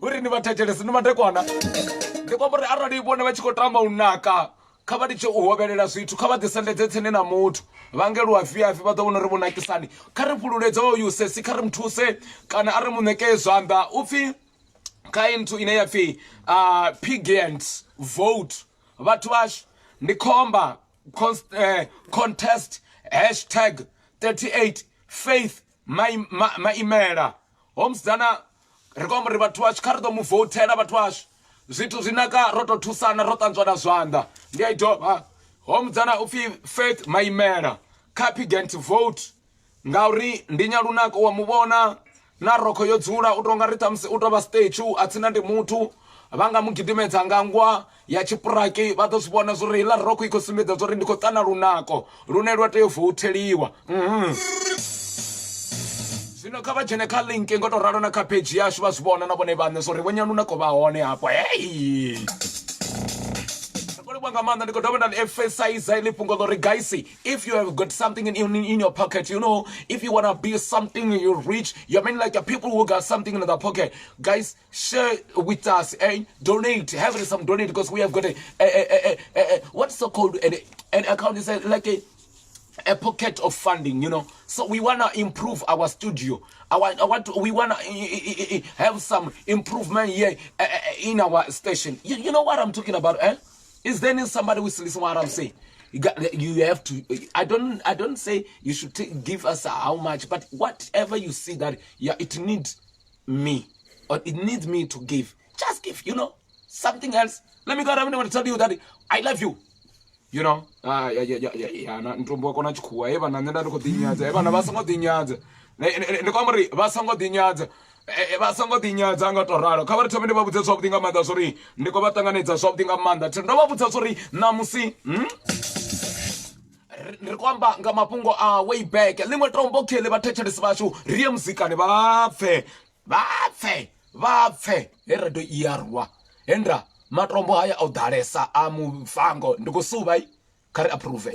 uri ni vha thetshelesi ni madekwana ndi kwamba uri arali vhone vha tshi khou tamba u naka kha vha litshe u hovhelela zwithu kha vha ḓisendedze tsini na muthu vha nge luafiafi vha ḓo vhona uri vho nakisani kha ri fhululedze hoyu sesi kha ri muthuse kana a ri mu ṋekee zwanḓa u pfhi kha nthu ine ya pfhi uh, pigant vote vhathu vhashu ndi khomba eh, contest hashtag 38 faith maimela ho musidzana ri khou amba uri vhathu vhashu kha ri ḓo mu voutela vhathu vhashu zwithu zwi naka ro tou thusana ro ṱanzwana zwanḓa ndi a i dovha ho mudzana u pfhi faith maimela kha pigant vote ngauri ndi nyalunako wa muvhona na rokho yo dzula u tonga ri ṱhamusi u tou vha statue a tsina ndi muthu vha nga mu gidimedza nga ngwa ya tshipuraki vha ḓo zwi vhona zwori heiḽa rokho i khou sumbedza zwori ndi khou ṱana lunako lune lwa tea u voutheliwa mhm. Zwino kha vha dzhene kha link ngo to ralo na kha pheidzhi yashu vha zwi vhona na vhone vhaṋe zwori vho nyalunako vha hone hafho hei livhuwa nga maanḓa ndi khou dovha nda emphasize heḽi fhungo ḽo ri guys if you have got something in your pocket you know if you wanna be something you rich you mean like people who got something in their pocket guys share with us eh? donate have some donate because we have got a what's so called an account is like a pocket of funding you know so we want to improve our studio I want, I want to, we want to have some improvement here in our station you, you know what I'm talking about eh is there somebody who is listening what I'm saying you, got, you have to I don't I don't say you should take, give us how much but whatever you see that yeah it needs me or it needs me to give just give you know something else let me go around and tell you that I love you you know ah, ya, ya, ya, ya, ya, na ntumbu wa kona tshikhuwa he vhana nṋe nda ndi khou ḓinyadza he vhana vha songo ḓinyadza ndi khou amba uri vha songo ḓinyadza eh, eh, vha songo ḓinyadza nga to ralo kha vha ri thome ndi vha vhudze zwavhuḓi nga maanḓa zwori ndi khou vha ṱanganedza zwavhuḓi nga maanḓa ndo vha vhudza zwori ṋamusi hmm? ri khou amba nga mafhungo a way back ḽiṅwe tombo kheḽi vhathetshelesi vhashu ri ye muzikani vha pfe vha pfe vha pfe he radio i ya rwa he nda matombo haya o ḓalesa a muvango ndi khou suvha kha ri approve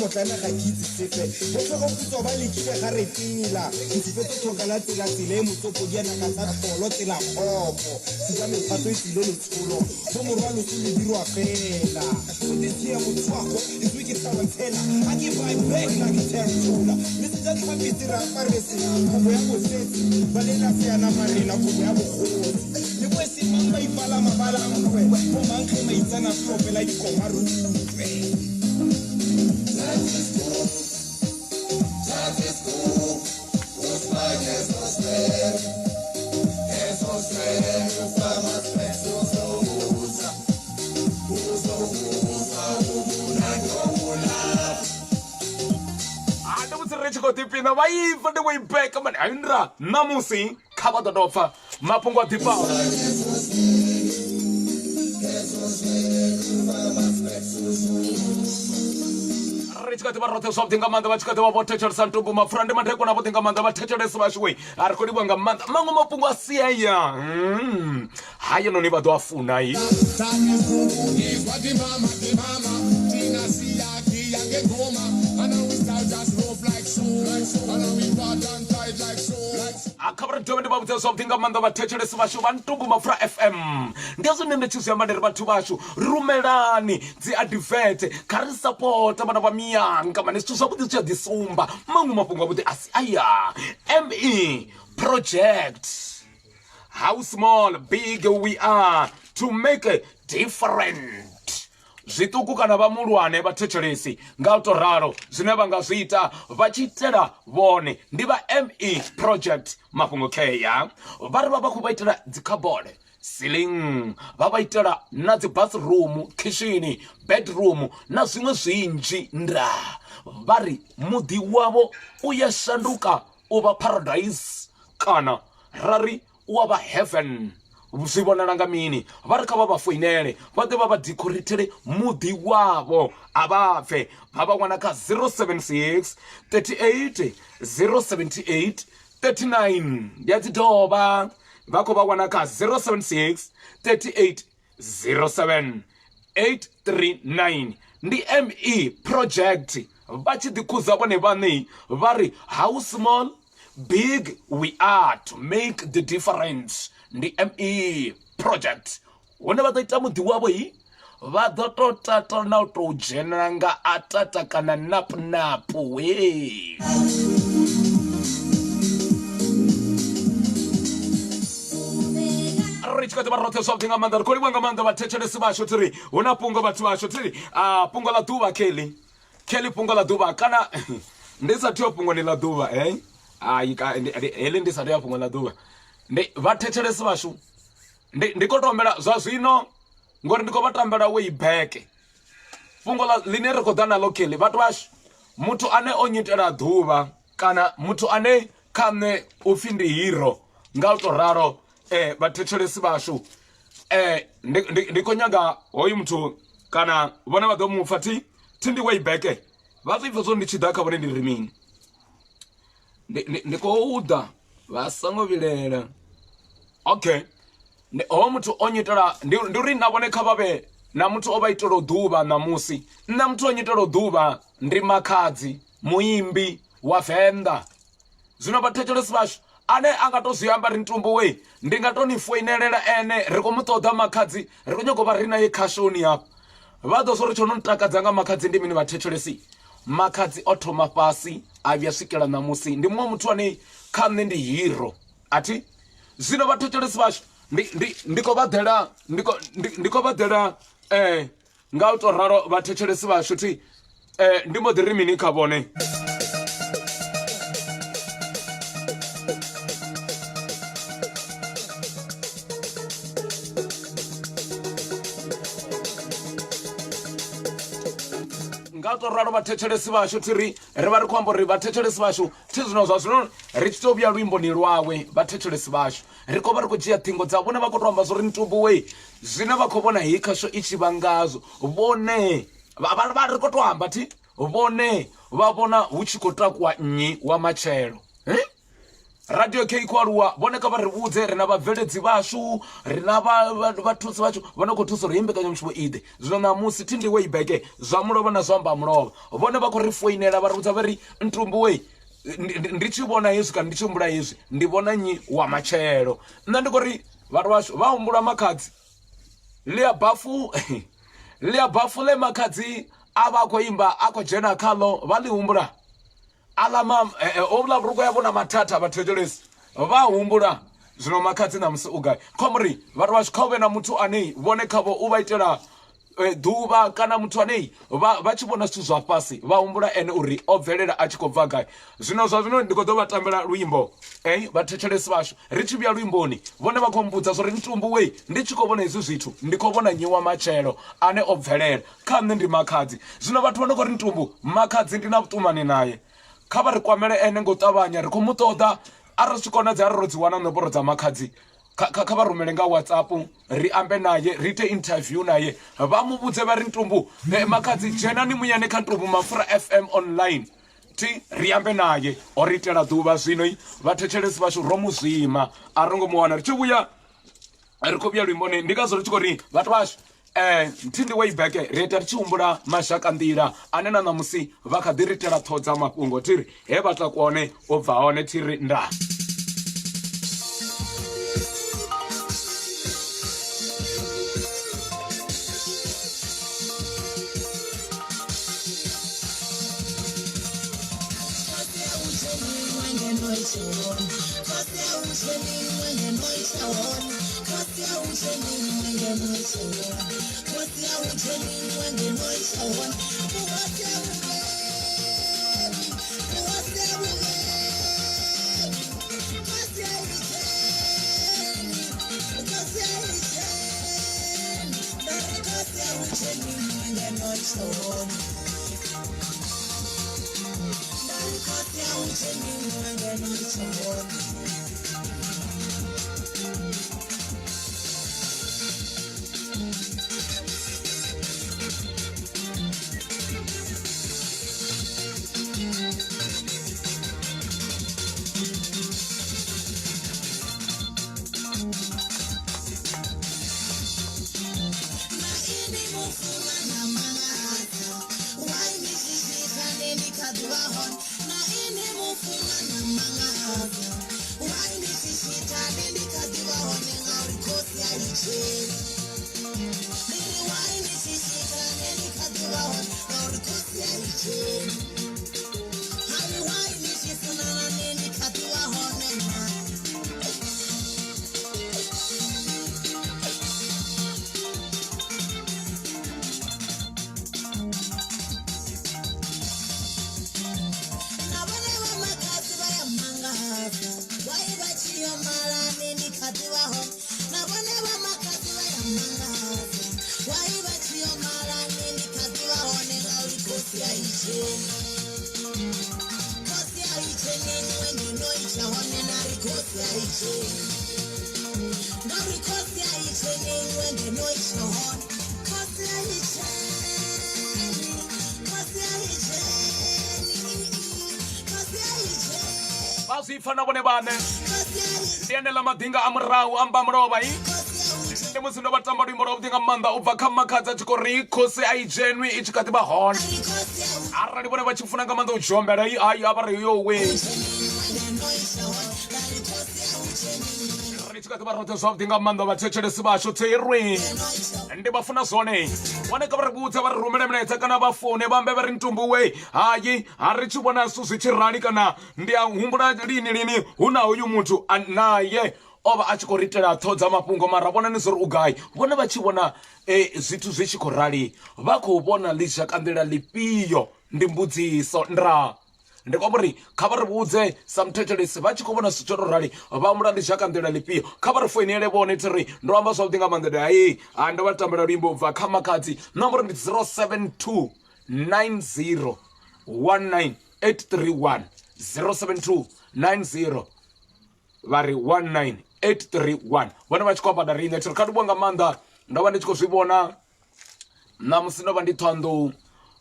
Motlana ga ke itse sepe botlhogo putswa ba lekile ga re tela ntshupetse tlhoka la tsela tsela e motsopo dianaka tsa tlholo tsela kgopo seja mephato e tsile letsholo bo morwa loso le dirwa fela so this year motswako is wicked tarantella a ke vibe back like a tarantula le seja tlhapetse re aparetse kobo ya bosetsi ba lela seana marena kobo ya bogosi le bo semang ba ipala mabala nkwe bo mankge maitsana opela dikoma rutwe. Ah, ndi musi ri tshi khou ḓipina vha ipfa ndi way back mani hayi nda ṋamusi kha vha ḓo tou pfa mafhungo a ḓifhaho. Ri tshi kha ḓi vha roṱhe zwavhuḓi nga maanḓa, vha tshi kha ḓi vha vho thetshelesa ntumbu mapfura ndi madekwana avhuḓi nga maanḓa vhathetshelesi vhashu we a ri khou livhuwa nga maanḓa. Maṅwe mafhungo a siaya hayanoni vha ḓo a funa i. A kha vha ri dovhe ndi vha vhudze zwavhuḓi nga maanḓa vhathetshelesi vhashu vha Ntumbu Mapfura FM. Ndi hezwi nṋe ndi tshi zwi amba ndi ri vhathu vhashu rumelani dzi advert kha ri sapota vhana vha miyanga mani zwithu zwavhuḓi zwi a ḓi sumba maṅwe mafhungo avhuḓi a si aya. ME project how small big we are to make a different. Zwiṱuku kana vha muhulwane vhathetshelesi nga u tou ralo zwine vha nga zwi ita vha tshi itela vhone ndi vha ME Project mafhungo khea vha ri vha vha khou vha itela dzikhabode, ceiling, vha vha itela na dzi bathroom, khishini, bedroom na zwiṅwe zwinzhi ndaa. Vha ri muḓi wavho u ya shanduka u vha paradise kana ra ri u a vha heaven. Zwi vhonala nga mini? Vha ri kha vha vha foinele vha ḓe vha vha decoratele muḓi wavho. A vha bve vha vha wana kha 076 38 078 39. Ndi a dzi dovha, vha khou vha wana kha 076 38 07 839. Ndi ME Project vha tshi ḓikhuza vhone vhaṋe vha ri how small big we are to make the difference. Ndi ME Project hune vha ḓo ita muḓi wavho hi vha ḓo to tata na u tou dzhenela nga a tata kana nap nap we. Ri tshi kha ḓi vha roṱhe zwavhuḓi nga maanḓa, ri khou livhuwa nga maanḓa vhathetshelesi vhashu. Thi ri hu na fhungo vhathu vhashu, thi ri a fhungo ḽa ḓuvha kheḽi kheḽi fhungo ḽa ḓuvha kana ndi sa thu ya fhungoni ḽa ḓuvha eh hai heḽi ndi sa thu ya fhungo ḽa ḓuvha. Ndi vhathetshelesi vhashu ndi ndi khou tou humbela zwa zwino ngori ndi khou vha tambela way back. Fhungo ḽa ḽine ri khou ḓa naḽo kheḽi vhathu vhashu, muthu ane o nyitela ḓuvha kana muthu ane kha nṋe upfhi ndi hero nga u tou ralo vhathetshelesi vhashu ndi ndi ndi khou nyaga hoyu muthu kana vhone vha ḓo mu pfa thi thi ndi way back vha zwi pfha zwo ndi tshi ḓa kha vhone ndi ri mini. Ndi ndi ndi khou ḓa vha songo vhilaela. Okay ndi hoyu muthu o nyitela ndi ndi uri na vhone kha vha vhe na muthu o vha itela ḓuvha ṋamusi. Nṋe muthu o nyitela ḓuvha ndi Makhadzi muimbi wa Venḓa. Zwino vhathetshelesi vhashu ane a nga to zwi amba ri ntumbu we ndi nga to ni foinelela ene ri khou mu ṱoḓa Makhadzi ri khou nyanga u vha ri naye khashoni hafha. Vha ḓo zwa uri tsho no ntakadza nga Makhadzi ndi mini vhathetshelesi. Makhadzi o thoma fhasi a vhuya swikela ṋamusi ndi muṅwe muthu ane kha nṋe ndi hero a thi. Zwino vhathetshelesi vhashu ndi ndi ndi khou vha ḓela ndi khou ndi khou vha ḓela nga u to ralo vhathetshelesi vhashu thi ndi mbo ḓi ri mini kha vhone. Nga u to ralo vhathetshelesi vhashu thi ri ri vha ri khou amba uri vhathetshelesi vhashu thi zwino zwa zwino ri tshi to vhuya luimboni lwawe vhathetshelesi vhashu ri khou vha ri khou dzhia ṱhingo dza vhone vha khou to amba zwo ri ntumbu we zwine vha khou vhona heyi khasho i tshi vha ngazwo vhone vha vha ri khou to amba thi vhone vha vhona hu tshi khou takuwa nnyi wa matshelo eh? Radio K khou aluwa vhone kha vha ri vhudze ri na vhabveledzi vhashu ri na vhathusi vhashu vho no khou thusa uri heyi mbekanyamushumo i ḓe. Zwino ṋamusi thi ndi way back zwa mulovha na zwa amba mulovha vhone vha khou ri foinela vha ri vhudza vha ri ntumbu wei ndi tshi vhona hezwi kana ndi tshi humbula hezwi ndi vhona nnyi wa matshelo. Nṋe ndi khou ri vhathu vhashu vha humbula Makhadzi ḽia bafu ḽia bafu ḽe Makhadzi a vha a khou imba a khou dzhena khaḽo vha ḽi humbula. Aḽa ma houḽa vhurukhu ya vhona mathatha vhathetshelesi vha humbula zwino Makhadzi ṋamusi u gai. Khou amba uri vhathu vhashu kha hu vhe na muthu ane vhone khavho u vha itela. eh, ḓuvha kana muthu anei vha vha tshi vhona zwithu zwa fhasi vha humbula ene uri o bvelela a tshi khou bva gai zwino zwa zwino ndi khou ḓo vha tambela luimbo ei vhathetshelesi vhashu ri tshi vhuya luimboni vhone vha khou mbudza zwa uri ntumbu wei ndi tshi khou vhona hezwi zwithu ndi khou vhona nnyi wa matshelo ane o bvelela kha nṋe ndi makhadzi zwino vhathu vha no khou ri ntumbu makhadzi ndi na vhuṱumani naye kha vha ri kwamele ene ngo ṱavhanya ri khou mu ṱoḓa arali zwi tshi konadzea arali ro dzi wana nomboro dza makhadzi kha vha rumele nga whatsapp ri ambe naye ri ite interview naye vha mu vhudze vha ri ntumbu eh, makhadzi dzhenani muyani kha ntumbu mafura fm online thi ri ambe naye o ri itela ḓuvha zwino vhathetshelesi vhashu ro mu zwima a ro ngo mu wana ri tshi vhuya ri khou vhuya luimboni ndi ngazwo ri tshi khou ri vhathu vhashu Eh, thi ndi way back ri ita ri tshi humbula mashaka nḓila ane na ṋamusi vha kha ḓi ri itela ṱhoho dza mafhungo thi ri he vha takuwa hone u bva hone thi ri nda vha zwi pfa na vhone vhaṋe ndi enela maḓinga a murahu amba mulovha i ndi musi ndo vha tamba luimbo lwavhuḓi nga maanḓa u bva kha makhadzi a tshi khou ri khosi a i dzhenwi i tshi kha ḓi vha hone arali vhone vha tshi funa nga maanḓa u dzhombela i ai a vha ri yo we ri tshi kha ḓi vha roṱhe zwavhuḓi nga maanḓa vhathetshelesi vhashu tsirwi ndi vha funa zwone vhone kha vha ri vhudze vha ri rumele milaedza kana vha foune vha ambe vha ri ntumbuwe hayi ha ri tshi vhona zwithu zwi tshi rali kana ndi a humbula lini lini hu na hoyu muthu naye o vha a tshi khou ri itela ṱhoho dza mafhungo mara vhonani zwo ri u gai vhone vha tshi vhona zwithu zwi tshi khou rali vha khou vhona ḽizhakanḓila ḽifhio ndi mbudziso nda ndi khou amba uri kha vha ri vhudze sa muthetshelesi vha tshi khou vhona zwithu zwo tou rali vha humbula ndi zhaka nḓila ḽifhio kha vha ri foinele vhone thi ri ndo amba zwavhuḓi nga maanḓa ndi hai ha ndo vha tambela luimbo u bva kha makhadzi nomboro ndi 072 90 19 831 072 90 vha ri 19831 vhone vha tshi khou amba na riṋe thiri kha ndi vhuwa nga maanḓa ndo vha ndi tshi khou zwi vhona ṋamusi ndo vha ndi ṱhohoyanḓou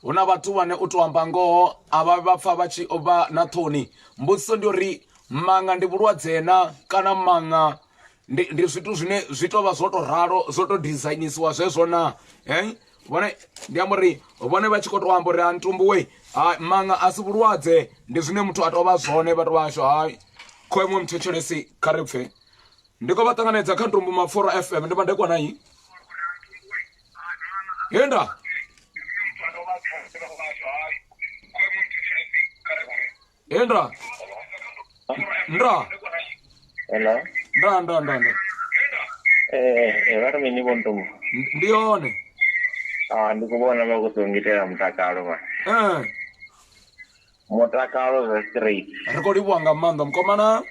hu na vhathu vhane u tou amba ngoho a vha vha pfa vha tshi vha na ṱhoni mbudziso ndi uri maṅa ndi vhulwadze na kana maṅa ndi, ndi zwithu zwine zwi tou vha zwo tou ralo zwo tou dizainisiwa zwezwo na eh? vhone ndi amba uri vhone vha tshi khou tou amba uri ha ntumbuwe ha maṅa a si vhulwadze ndi zwine muthu a tou vha zwone vhathu vhashu hai kho iṅwe muthetshelesi kha ri pfe ndi khou vha ṱanganedza kha ntumbu mapfura fm ndi madekwana i henda henda nda Hello. nda nda nda nda Eh, vha ri mini vho Ntumbu? Ndi hone. Ah, ndi khou vhona vha khou songitela mutakalo man. Mutakalo zwa straight. Ri khou livhuwa nga maanḓa mukomana.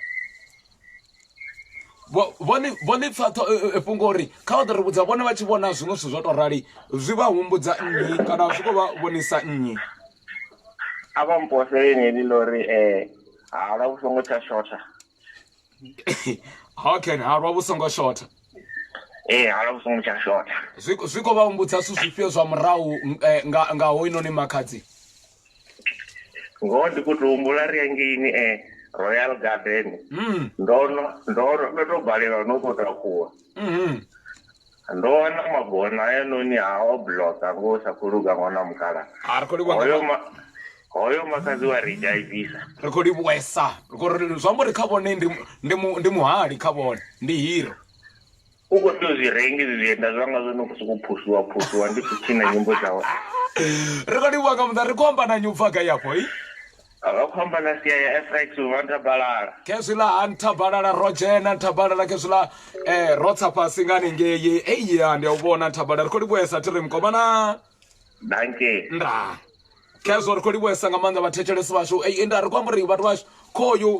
Vhone vhone pfa fhungo uri kha vha ḓo ri vhudza vhone vha tshi vhona zwiṅwe zwithu zwo to rali zwi vha humbudza nnyi kana zwi khou vha vhonisa nnyi. A vha mposele neli ḽo ri halwa vhu songo tsha shotha. Okay, halwa vhu songo shotha. Ee, halwa vhu songo tsha shotha. Zwi khou vha humbudza zwithu zwifhio zwa murahu nga hoyunoni makhadzi? Ngoho ndi khou tou humbula ri hangeini Royal Garden. Ndo no ndo ndo tou balelwa no khou takuwa. Ndo wana magona hayanoni ha o bloka ngo sa khou luga ṅwana mukala. A ri khou livhuwa nga Hoyo makhadzi wa ri dzhaivisa. Ri khou livhuwesa. Ri khou ri zwi amba uri kha vhone ndi ndi ndi muhali kha vhone, ndi hero. U khou tea u zwi renga izwi zwienda zwanga zwo no khou sokou phushuwa phushuwa ndi khou tshina nyimbo dzawe. Ri khou livhuwa nga maanḓa. Ri khou amba na nnyi u bva gai afho? Vha khou amba na sia ya FX u bva Nthabalala. Khezwiḽa ha Nthabalala ro dzhena Nthabalala khezwiḽa ro tsa fhasi nga haningei. Eya ndi a u vhona Nthabalala. Ri khou livhuwesa thi ri mukomana. Dankie. Ndaa. Khezwo ri khou livhuwesa nga maanḓa vhathetshelesi vhashu. Ei nda ri khou amba uri vhathu vhashu khoyu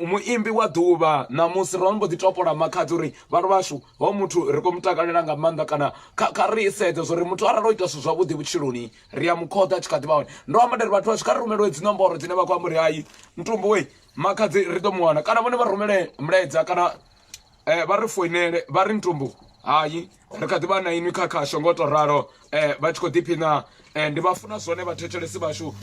muimbi wa ḓuvha ṋamusi ro mbo ḓi topola makhadzi uri vhathu vhashu ho muthu ri khou mu takalela nga maanḓa kana kha ri sedze zwo ri muthu arali o ita zwithu zwavhuḓi vhutshiloni ri a mu khoḓa tshi kha ḓi vha hone. Ndo amba nda ri vhathu vhashu kha ri rumelwe dzi nomboro dzine vha khou amba uri hai ntumbu we makhadzi ri ḓo mu wana kana vhone vha rumele mulaedza kana vha ri foinele vha ri ntumbu hai ri kha ḓi vha na inwi kha khasho ngo to ralo vha tshi khou ḓiphina ndi vha funa zwone vhathetshelesi vhashu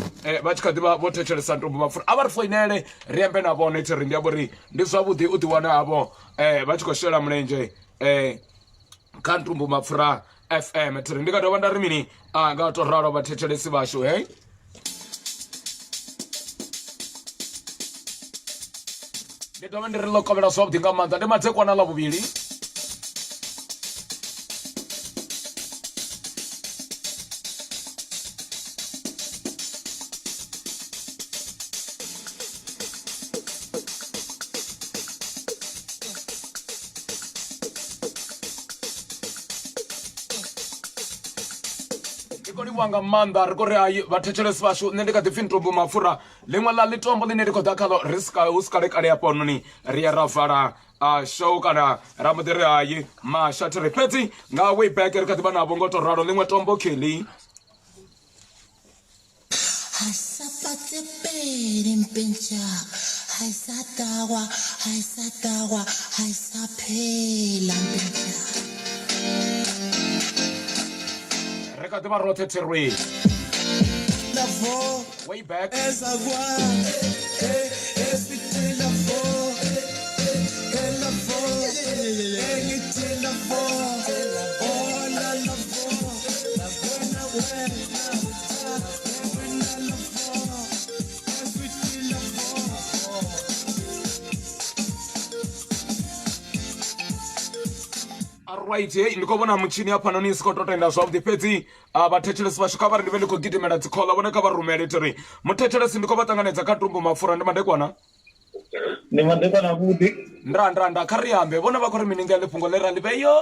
vha tshi kha ḓi vha vho thetshelesa ntumbu vha funa a vha ri foinele ri ambe na vhone thi ri ndi amba uri ndi zwavhuḓi u ḓiwana havho vha tshi khou shela mulenzhe kha ntumbu mapfura FM thi ri ndi nga dovha nda ri mini nga to ralo vhathetshelesi vhashu he. Ndi dovha ndi ri ḽo kovhela zwavhuḓi nga maanḓa ndi madekwana ḽa vhuvhili. Ndi khou livhuwa nga maanḓa ri khou ri hai vhathetshelesi vhashu nṋe ndi kha ḓi pfhi ntombo mapfura ḽiṅwe ḽa ḽitombo ḽine ndi khou ḓa khaḽo ri sika hu si kale kale hafhanoni ri ya ra vala show kana ra mbo ḓi ri hai masha thi ri fhedzi nga way back ri kha ḓi vha navho ngo to ralo ḽiṅwe tombo kelly. Ri kha ḓi vha roṱhe thirwi. Way back. Alright, hey, ndi khou vhona mutshini hafhanoni si khou tou tenda zwavhuḓi fhedzi vhathetshelesi vhashu kha vha ri ndi vhe ndi khou gidimela dzikhola vhone kha vha rumele ite ri muthetshelesi ndi khou vha ṱanganedza kha tumbu mapfura ndi madekwana. Ndi madekwana avhuḓi. Nda nda nda kha ri ambe vhone vha khou ri mini nga ḽi fhungo ḽe ra ḽi vheyo.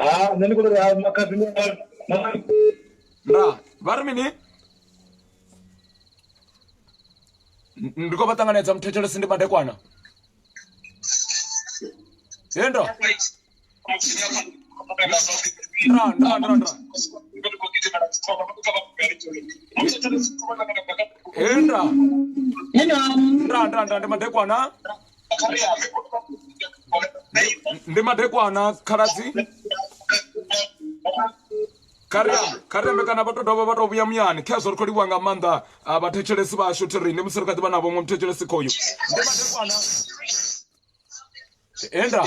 Ha nṋe ndi khou ri ha makhadzi ndi Nda vha ri mini? Ndi khou vha ṱanganedza muthetshelesi ndi madekwana. Hendo. Nda nda nda nda. Henda. Nda nda nda ndi madekwana. Ndi madekwana khaladzi. Kha ri ambe, kha ri ambe kana vha to dovha vha to vhuya muyani. Khezwo ri khou livhuwa nga maanḓa vhathetshelesi vhashu thi ri ndi musi ri kha ḓi vha navho muṅwe muthetshelesi khoyu. Ndi madekwana. Henda.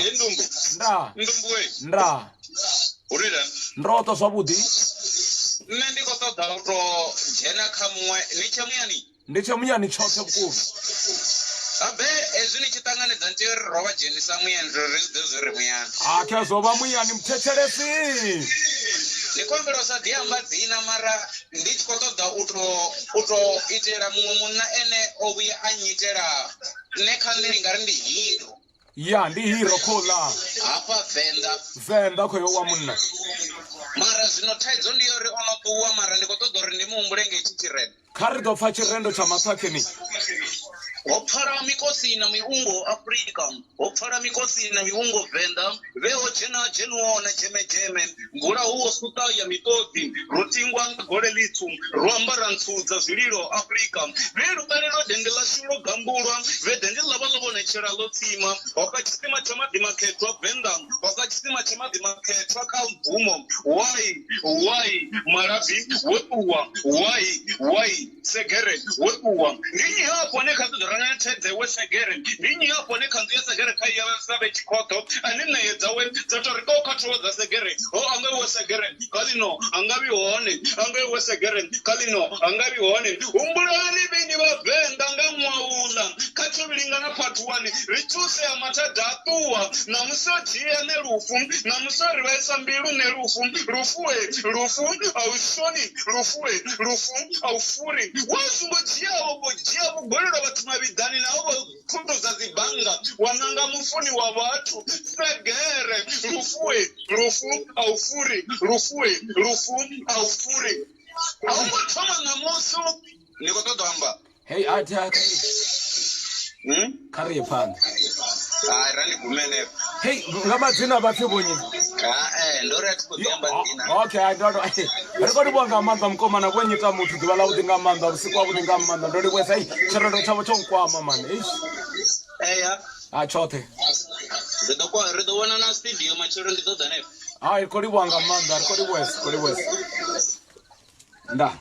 Nda. Nda. Ndo ṱwa zwavhuḓi. Nṋe ndi khou ṱoḓa u to dzhena kha muṅwe ni tshe muyani. Ndi tshe muyani tshoṱhe vhukuma. Habe hezwi ni tshi ṱanganedza ni tea uri ro vha dzhenisa muyani uri ri zwi ḓivhe zwo ri muyani. Ha khezwo vha muyani muthetshelesi. Ndi khou humbela u sa ḓi amba dzina mara ndi tshi khou ṱoḓa u to u to itela muṅwe munna ene o vhuya a nnyitela nṋe kha nṋe ndi nga ri ndi hero. Ya ndi hero khouḽa. Hafha Venḓa. Venḓa khoyo wa munna. Mara zwino thaidzo ndi ya uri o no ṱuwa mara ndi khou ṱoḓa uri ndi mu humbule nga hetshi tshirendo. Kha ri ḓo pfa tshirendo tsha Maṱhakheni. Ho pfala mikosi na miungo Afrika, ho pfala mikosi na miungo Venḓa, vhe ho dzhena dzhenuwo na dzheme-dzheme, mvula hu wo suṱa ya miṱodzi, ro tingwa nga gole ḽitswu, ro ambara ntswu dza zwililo Afrika, vhe luṱale lwa dennde ḽashu lwo gambulwa, vhe dennde ḽa vha ḽo vhonetshela ḽo tsima, ho xa tshisima tsha maḓi makhethwa Venḓa, ho xa tshisima tsha maḓi makhethwa kha bvumo, Wai! Wai! Malabi, wo ṱuwa, Wai! Wai! Segere, wo ṱuwa. Ndi nnyi hafhu ane kha ḓo ranga thedze we Segere? Ndi nnyi hafhu ane khanzu ya Segere kha ya sa vhe tshikhoḓo? Ane ṋayo dzawe dza tou ri ṱoo kha thovho dza Segere? Ho anga iwe Segere, kha ḽino a nga vhi hone. Anga iwe Segere, kha ḽino a nga vhi hone. Humbulani vhini vha Venḓa nga ṅwaha uḽa kha Tshovhilingana Part 1. Ri thuse a mathada a ṱuwa. Ṋamusi o dzhia nṋe lufu. Ṋamusi o ri vhaisa mbilu nṋe lufu. Lufu we, lufu a u shoni. Lufu we, lufu a u furi. Wa songo dzhia wo dzhia vhugwelelwa vhathu mavhiḓani naho vho thundu dza dzi bannga wa nanga mufuni wa vhathu. Segere, lufu we, lufu a u furi. Lufu we, lufu a u furi. A hu ngo thoma ṋamusi ndi khou ṱoḓa u amba. Hey, a thi a Hmm? Kha ri ye phanḓa. Hai, ra ndi gume henefho. Hey, nga madzina vha pfi vhonyi. Ha, eh, ndo ri a thi khou ḓi amba dzina. Okay, I don't know. Ri khou livhuwa nga maanḓa mukomana vho nyita muthu ḓuvha ḽa vhuḓi nga maanḓa vhusiku ha vhuḓi nga maanḓa ndo livhuwesa ei tshirendo tshavho tsho nkwama mani eish Eya. Ha tshoṱhe. Ri ḓo ri ḓo vhona na studio matshelo ndi ḓo ḓa henefho. Hai, ri khou livhuwa nga maanḓa ri khou livhuwesa, khou livhuwesa. Nda.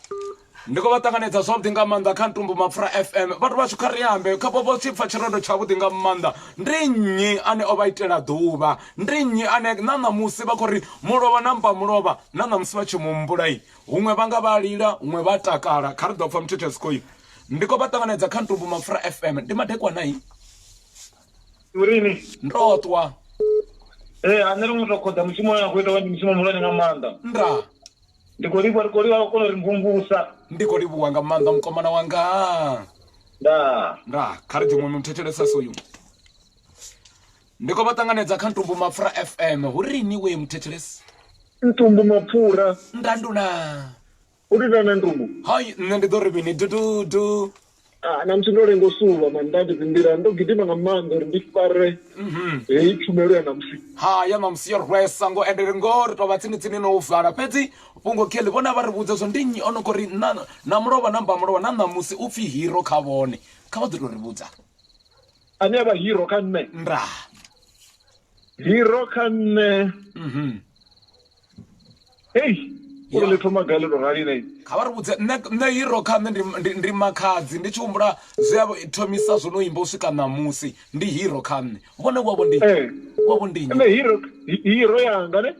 Ndi khou vha ṱanganedza zwavhuḓi nga maanḓa kha Ntumbu Mapfura FM. Vhathu vhashu kha ri ambe kha vho tshi pfa tshirendo tshavhuḓi nga maanḓa. Ndi nnyi ane o vha itela ḓuvha? Ndi nnyi ane na ṋamusi vha khou ri mulovha na mpa mulovha na ṋamusi vha tshi muhumbula? Huṅwe vha nga vha lila, huṅwe vha takala. Kha ri ḓo pfa muthetshelesi khoyu. Ndi khou vha ṱanganedza kha Ntumbu Mapfura FM. Ndi madekwana i. Urini? Ndo ṱwa. Ee, a nṋe ri ngo tou khoḓa mushumo une na khou ita wa ndi mushumo muhulwane nga maanḓa. Nda. Ndi khou livhuwa, ri khou livhuwa kona uri mvumvusa. Ndi khou livhuwa nga maanḓa mukomana wanga. Ndaa. Ndaa, kha ri dzhiṅwe muthetshelesa soyu. Ndi khou vha ṱanganedza kha Ntumbu Mapfura FM. Hu rini we muthetshelesi? Ntumbu Mapfura. Ndandula. U ri na Ntumbu? Hai, nṋe ndi ḓo ri mini dududu. Ah, na musi ndo lenga u suvha mani nda ndi dzi nḓila ndo gidima nga maanḓa uri ndi fare heyi tshumelo ya ṋamusi. Ha ya ṋamusi yo rwesa ngo ende ri ngo ri tovha tsini tsini no u vala fhedzi fhungo kheḽi vhona vha ri vhudza zwo ndi nnyi o no khou ri na na mulovha na mba mulovha na ṋamusi u pfi hero kha vhone kha vha ḓo tou ri vhudza. Ane a vha hero kha nṋe? Nda. Hero kha nṋe. Hei, uri ḽi thoma gai ḽo tou rali ne? Kha vha ri vhudze nṋe nṋe hero kha nṋe ndi, ndi, ndi makhadzi ndi tshi humbula zwe a thomisa zwo no imba u swika ṋamusi ndi hero kha nṋe vhone wavho ndi Eh. wavho ndi nnyi? Nṋe hero hero yanga ne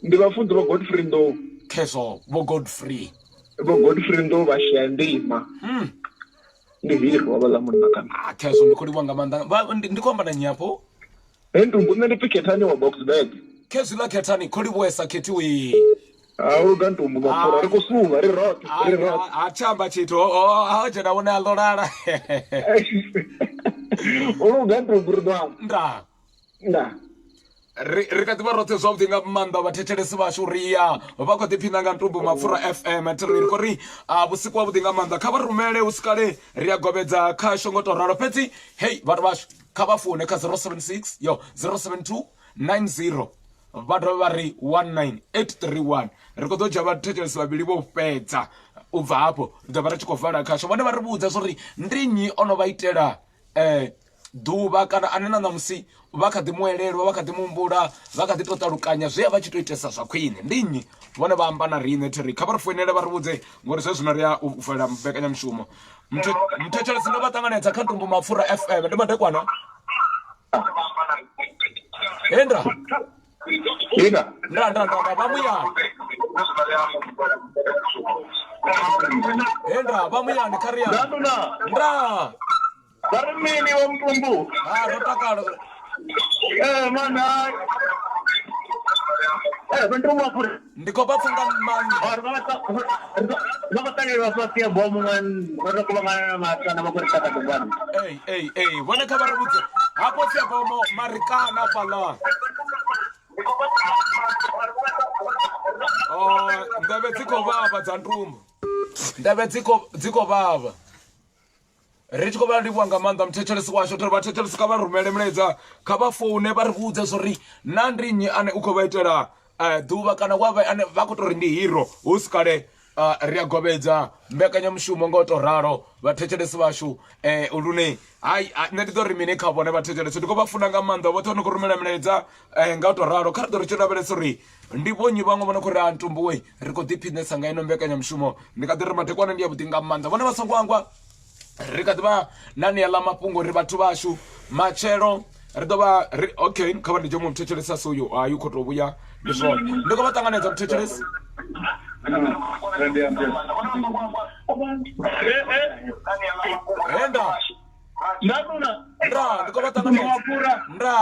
ndi vhafunzi vha Godfrey Ndou. Khezwo vho Godfrey. Vho Godfrey Ndou vha shaya ndima. Ndi hero wa vhaḽa munna kana. Ah, khezwo ndi khou livhuwa nga maanḓa. Vha- Ndi ndi khou amba na nnyi afho? He Ntumbu nṋe ndi pfi Khethani wa Boksburg. Khezwiḽa Khethani kho livhuwesa Khethi wee. Ha u luga Ntumbu mapfura ri khou suvha ri roṱhe ri roṱhe. Ha thi amba tshithu ho dzhena vhone a ḽo lala. U luga Ntumbu ri ḓo amba. Ndaa. Ndaa. Ri ri kha ḓivha roṱhe zwavhuḓi nga maanḓa vhathetshelesi vhashu ri ya vha khou ḓiphina nga Ntumbu Mapfura FM thi ri khou ri vhusiku havhuḓi nga maanḓa kha vha rumele hu si kale ri a govhedza kha shongo to ralo fhedzi hei vhathu vhashu kha vha foune kha 076 yo 072 90 vha dovha vha ri 19831 ri khou ḓo dzhia vhathetshelesi vhavhili vho fhedza u bva hafho ri ḓo vha ri tshi khou vala khasho vhone vha ri vhudza zwori ndi nnyi o no vha itela um ḓuvha kana ane na ṋamusi vha kha ḓi mu elelwa vha kha ḓi muhumbula vha kha ḓi tou ṱalukanya zwe a vha tshi tou itesa zwa khwine ndi nnyi vhone vha amba na riṋe thi ri kha vha ri foinele vha ri vhudze ngori zwe zwino ri a u valela mbekanyamushumo Mthetshelesi ndo vha ṱanganedza kha Ntumbu Mapfura FM ndi madekwana henda Ina. nda nda nda nda vha muyani henda vha muyani kha ri Nda nduna. nda Vha ri mini vho Mutumbu? Ha ro takala. Eh mana. Eh vho Ntumbu Mapfura. Ndi khou vha pfa nga maanḓa. Vha khou ṱalelwa fhasi ya bomo nga ro to kuvhangana na masana vha khou ri taka ḓuvhani. Ei ei ei vhone kha vha ri vhudze. Hafho Fiabomo Marikana fhaḽa. Oh, nḓevhe dzi khou vhavha dza ntumbu. Nḓevhe dzi khou dzi khou vhavha. Ri tshi khou vha livhuwa nga maanḓa muthetshelesi washu uri vhathetshelesi kha vha rumele milaedza kha vha foune vha ri vhudze zwori na ndi nnyi ane u khou vha itela eh, ḓuvha kana wa vha ane vha khou tou ri ndi hero hu si kale uh, ri a govhedza mbekanyamushumo nga u tou ralo vhathetshelesi vhashu eh, lune hai nṋe ndi ḓo ri mini kha vhone vhathetshelesi ndi khou vha funa nga maanḓa vhoṱhe vho no khou rumela milaedza eh, nga u tou ralo kha ri ḓo ri tshi lavhelesa uri ndi vhonyi vhaṅwe vho no khou ri a ntumbuwe ri khou ḓiphinesa nga ino mbekanyamushumo ndi kha ḓi ri madekwana ndi yavhuḓi nga maanḓa vhone vha songo hangwa ri kha ḓi vha na nia ḽa mafhungo uri vhathu vhashu matshelo ri ḓo vha ri okay kha vha ndi dzhie muthetshelesi asi uyu hayi u khou tou vhuya ndi zwone ndi khou vha ṱanganedza muthetshelesi henda nda ndi khou vha ṱanganedza nda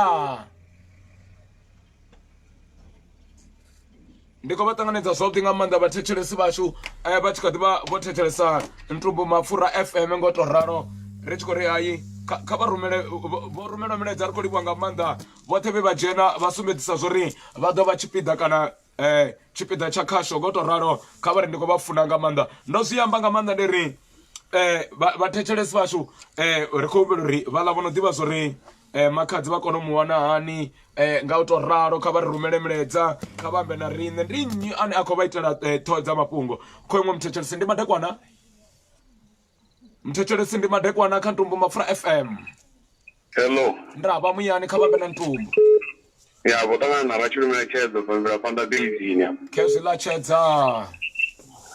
Ndi khou vha ṱanganedza zwavhuḓi nga maanḓa vhathetshelesi vhashu eh, vha tshi kha ḓi vha vho thetshelesa Ntumbu Mapfura FM ngo to ralo ri tshi khou ri hayi kha kha vha rumele vho rumela milaedza ri khou livhuwa nga maanḓa vhoṱhe vhe vha dzhena vha sumbedzisa zwori vha ḓo vha tshipiḓa kana eh, tshipiḓa tsha khasho ngo to ralo kha vha ri ndi khou vha funa nga maanḓa ndo zwi amba nga maanḓa ndi ri eh, vhathetshelesi vhashu eh, ri khou humbela uri vhaḽa vho no ḓivha zwori eh, makhadzi vha kone u mu wana hani eh, nga u to ralo kha vha ri rumele milaedza kha vha ambe na riṋe ndi nnyi ane a khou vha itela eh, ṱhoho dza mafhungo kho iṅwe muthetshelesi ndi madekwana muthetshelesi ndi madekwana kha ntumbu mapfura fm Hello. nda vha muyani kha vha ambe na ntumbu Ya vho ṱangana na Ratshilumela Tshedza bva mvelaphanḓa Biḽidzini afha. Khezwi ḽa Tshedza.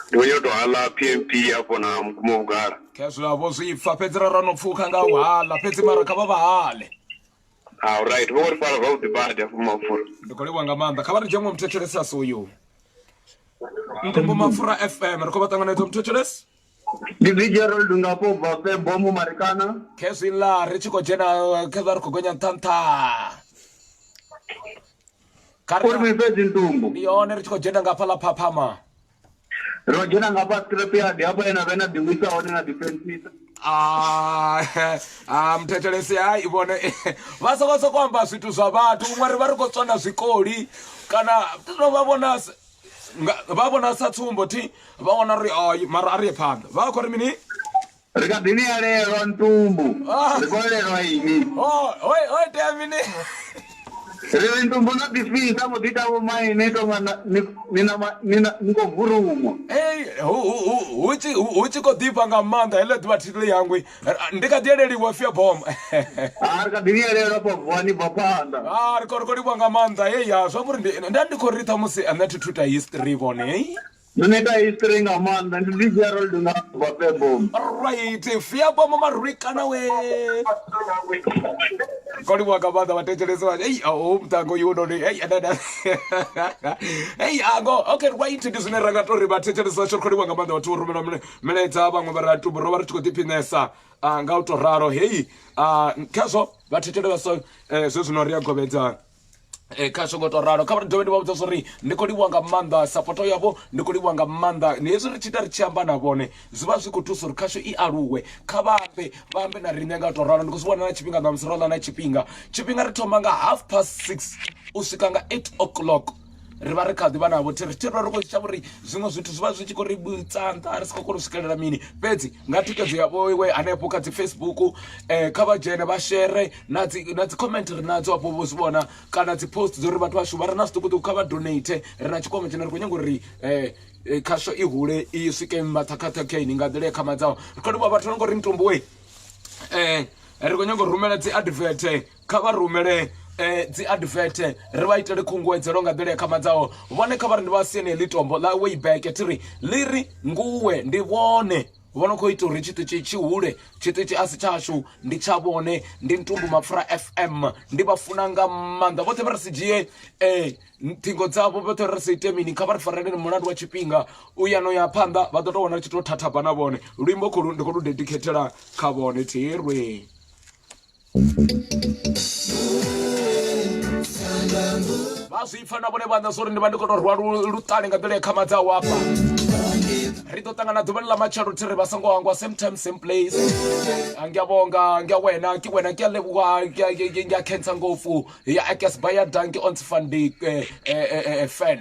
Ndi khou nyaka u tou hala PMP afho na Mugumo Vhugala. Khezwi ḽa vho zwi pfa fhedzi ra no pfukha nga u hala fhedzi mara kha vha vha hale. All right, vho ri fara zwavhuḓi badi afho mapfura. Ndi khou livhuwa nga maanḓa kha vha ri dzhie muṅwe muthetshelesi a si uyu. Ntumbu Mapfura FM ri khou vha ṱanganedza muthetshelesi. Ndi Big Gerald nga afho ubva Febomo Marikana. Khezwi ḽa ri tshi khou dzhena khezwi ri khou gonya nṱha nṱha. Kha ri Uri fhedzi ntumbu. Ndi yone ri tshi khou dzhena nga hafhaḽa phaphama. Ro dzhena nga hafha scrapyard hafha he na vhe na ḓiwisa hone na ḓifensisa. Ah, ah, muthetshelesi hai vhone vha soko soko amba zwithu zwa vhathu huṅwe ri vha ri khou tswa na zwikoli kana vha vhona vha vhona sa tsumbo thi vha wana uri ai mara a ri ye phanḓa vha khou ri mini ri kha ḓi ni elelwa ntumbu ah. ri khou elelwa ini ho itea mini ri ri ntumbu na ḓifhisa mbo ḓi ita vho maine tonga ni khou vurumwa hu tshi khou ḓifha nga maanḓa heḽo ḓuvha thi ḽi hangwi ndi kha ḓi eleliwa fia bom a ri kha ḓi ni elelwa fha vuwani bva phanḓa a ri khou livhuwa nga maanḓa heyi ya zwa uri nda ndi khou ri ṱhamusi nṋe thi thu ita history vhone hei ndo no ita history nga maanḓa ndi ḓi Gerald nga bva Febom right fia bomo marikana we khou livhuwa nga maanḓa vhathetshelesi vha ei o muṱango you no ei ei ango okay right ndi zwine ra nga tori vhathetshelesi vhashu ri khou livhuwa nga maanḓa vhathu vho rumela milaedza vhaṅwe vha ra tubu ro vha ri tshi khou ḓiphinesa ah, nga u to ralo heyi ah, khazwo vha thetshelesa eh, zwe zwino ri a govhedza Eh, khazwo ngo to ralo kha vha dovhe ndi vha vhudza uri ndi khou livhuwa nga maanḓa sapoto yavho ndi khou livhuwa nga maanḓa ndi hezwi ri tshi ita ri tshi amba na vhone zwi vha zwi khou thusa uri khasho i aluwe kha vha ambe vha ambe na riṋe nga u to ralo ndi khou zwi vhona na tshifhinga ṋamusi ro ḽa na tshifhinga tshifhinga ri thoma nga 6:30 u swika nga 8 o'clock ri vha ri kha ḓi vha navho ri tshi ri khou shavha uri zwiṅwe zwithu zwi vha zwi tshi khou ri vhutsa nṱha ri si khou kona u swikelela mini fhedzi nga thikhedzo ya vhoiwe hanefho kha dzi facebook um kha vha dzhene vha shere na dzi na dzi comment ri nadzo afho vho zwi vhona kana dzi post dzo uri vhathu vhashu vha re na zwiṱukuṱuku kha vha donate ri na tshikwama tshine ri khou nyanga uri um khasho i hule i swike maṱhakhaṱhakheni nga nḓila ya khamadzaho ri khou livhuwa vhathu no ngori mutumbu we um ri khou nyanga u rumela dzi advert kha vha rumele eh, dzi advert ri vha itele khunguwedzelo nga nḓila ya khamadzaho vhone kha vha ri ndi vha siene heḽi tombo ḽa way back thi ri ḽi ri nguwe ndi vhone vho no khou ita uri tshiṱitshi tshi hule tshiṱitshi a si tshashu ndi tsha vhone ndi ntumbu mapfura fm ndi vha funa nga maanḓa vhoṱhe vha ri si dzhie um ṱhingo dzavho vhoṱhe ri si ite mini kha vha ri fareleni mulandu wa tshifhinga u ya no ya phanḓa vha ḓo tou wana ri tshi tou thathaba na vhone luimbo kholu ndi khou lu dedikhethela kha vhone thirwe vha zwi pfa na vhone vhaṋe zwo uri ndi vha ndi khou tou rwa luṱale nga nḓila ya khamadzaho hafha. Ri ḓo ṱangana ḓuvhani ḽa matshelo thi ri vha songo hangwa same time same place. Ngiyabonga ngiyawena ke wena ke a leboga ke a khensa ngopfu ya ekes baya danki ons van die fan.